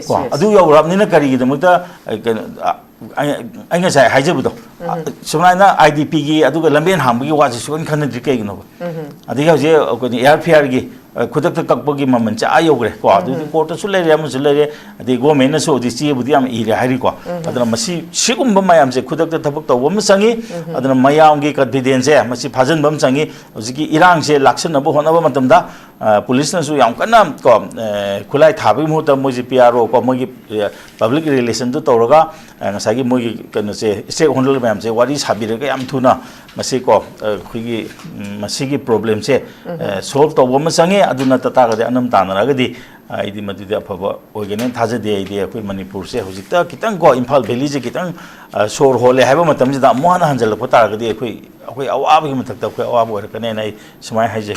ꯀꯣ, ꯑꯗꯨ ꯌꯧꯔꯛꯑꯕꯅꯤꯅ ꯀꯔꯤꯒꯤꯗꯃꯛꯇ, ꯑ, ꯀꯩꯅꯣ, ꯑ, ꯑꯩ, ꯑꯩ ꯉꯁꯥꯏ ꯍꯥꯏꯖꯕꯗꯣ, ꯑ, ꯁꯨꯃꯥꯏꯅ ꯑꯥꯏ ꯗꯤ ꯄꯤꯒꯤ ꯑꯗꯨꯒ ꯂꯝꯕꯦꯟ ꯍꯥꯡꯕꯒꯤ ꯋꯥꯁꯦ ꯁꯨꯛꯈꯟ ꯈꯟꯅꯗ꯭ꯔꯤ ꯀꯩꯒꯤꯅꯣꯕ? ꯑꯗꯒꯤ ꯍꯧꯖꯤꯛ ꯑꯩꯈꯣꯏꯅ ꯑꯦꯌꯥꯔ ꯐꯤꯌꯥꯔꯒꯤ, ꯑ, ꯈꯨꯗꯛꯇ ꯀꯛꯄꯒꯤ ꯃꯃꯜꯁꯦ ꯑꯥ ꯌꯧꯈ꯭ꯔꯦ ꯀꯣ꯫ ꯑꯗꯨꯗꯤ ꯀꯣꯔꯠꯇꯁꯨ ꯂꯩꯔꯦ, ꯑꯃꯁꯨ ꯂꯩꯔꯦ, ꯑꯗꯩ ꯒꯣꯔꯃꯦꯟꯅꯁꯨ ꯍꯧꯖꯤꯛ ꯆꯦꯕꯨꯗꯤ ꯌꯥꯝ ꯏꯔꯦ ꯍꯥꯏꯔꯤꯀꯣ꯫ ꯑꯗꯨꯅ ꯃꯁꯤ, ꯁꯤꯒꯨꯝꯕ ꯃꯌꯥꯝꯁꯦ ꯈꯨꯗꯛꯇ ꯊꯕꯛ ꯇꯧꯕ ꯑꯃ ꯆꯪꯉꯤ꯫ ꯑꯗꯨꯅ ꯃꯌꯥꯝꯒꯤ ꯀꯟꯐꯤꯗꯦꯟꯁꯁꯦ ꯃꯁꯤ ꯐꯥꯖꯤꯟꯕ ꯑꯃ ꯆꯪꯉꯤ꯫ ꯍꯧꯖꯤꯛꯀꯤ ꯏꯔꯥꯡꯁꯦ ꯂꯥꯛꯁꯤꯟꯅꯕ ꯍꯣꯠꯅꯕ ꯃꯇꯝꯗ, ꯑ, ꯄꯨꯂꯤꯁꯅꯁꯨ ꯌꯥꯝ ꯀꯟꯅ ꯀꯣ, ꯑ, ꯈꯨꯠꯂꯥꯏ ꯊꯥꯕꯒꯤ ꯃꯍꯨꯠꯇ ꯃꯣꯏꯁꯦ ꯄꯤ ꯑꯥꯔ ꯑꯣ ꯀꯣ, ꯃꯣꯏꯒꯤ, ꯑ, ꯄꯕ꯭ꯂꯤꯛ ꯔꯤꯂꯦꯁꯟꯗꯨ ꯇꯧꯔꯒ, ꯑ, ꯉꯁꯥꯏꯒꯤ ꯃꯣꯏꯒꯤ ꯀꯩꯅꯣꯁꯦ, ꯁ꯭ꯇꯦꯛ ꯍꯣꯜꯗꯔ ꯃꯌꯥꯝꯁꯦ ꯋꯥꯔꯤ ꯁꯥꯕꯤꯔꯒ ꯌꯥꯝ ꯊꯨꯅ ꯃꯁꯤ ꯀꯣ, ꯑ, ꯑꯩꯈꯣꯏꯒꯤ, ꯎꯝ, ꯃꯁꯤꯒꯤ ꯄ꯭ꯔꯣꯕ꯭ꯂꯦꯝꯁꯦ, ꯑ, ꯁꯣꯜꯕ ꯇꯧꯕ ꯑꯃ ꯆꯪꯉꯤ꯫ ꯑꯗꯨ ꯅꯠꯇ ꯇꯥꯔꯒꯗꯤ, ꯑꯅꯝ ꯇꯥꯟꯅꯔꯒꯗꯤ, ꯑ, ꯑꯩꯗꯤ ꯃꯗꯨꯗꯤ ꯑꯐꯕ ꯑꯣꯏꯒꯅꯤ ꯊꯥꯖꯗꯦ꯫ ꯑꯩꯗꯤ ꯑꯩꯈꯣꯏ ꯃꯅꯤꯄꯨꯔꯁꯦ ꯍꯧꯖꯤꯛꯇ ꯈꯤꯇꯪ ꯀꯣ, ꯏꯝꯐꯥꯜ ꯚꯦꯂꯤꯁꯦ ꯈꯤꯇꯪ, ꯑ, ꯁꯣꯔ ꯍꯣꯜꯂꯦ ꯍꯥꯏꯕ ꯃꯇꯝꯁꯤꯗ ꯑꯃꯨꯛ ꯍꯟꯅ ꯍꯟꯖꯜꯂꯛꯄ ꯇꯥꯔꯒꯗꯤ ꯑꯩꯈꯣꯏ, ꯑꯩꯈꯣꯏ ꯑꯋꯥꯕꯒꯤ ꯃꯊꯛꯇ ꯑꯩꯈꯣꯏ ꯑꯋꯥꯕ ꯑꯣꯏꯔꯛꯀꯅꯦꯅ ꯑꯩ ꯁꯨꯃꯥꯏꯅ ꯍꯥꯏꯖꯩ꯫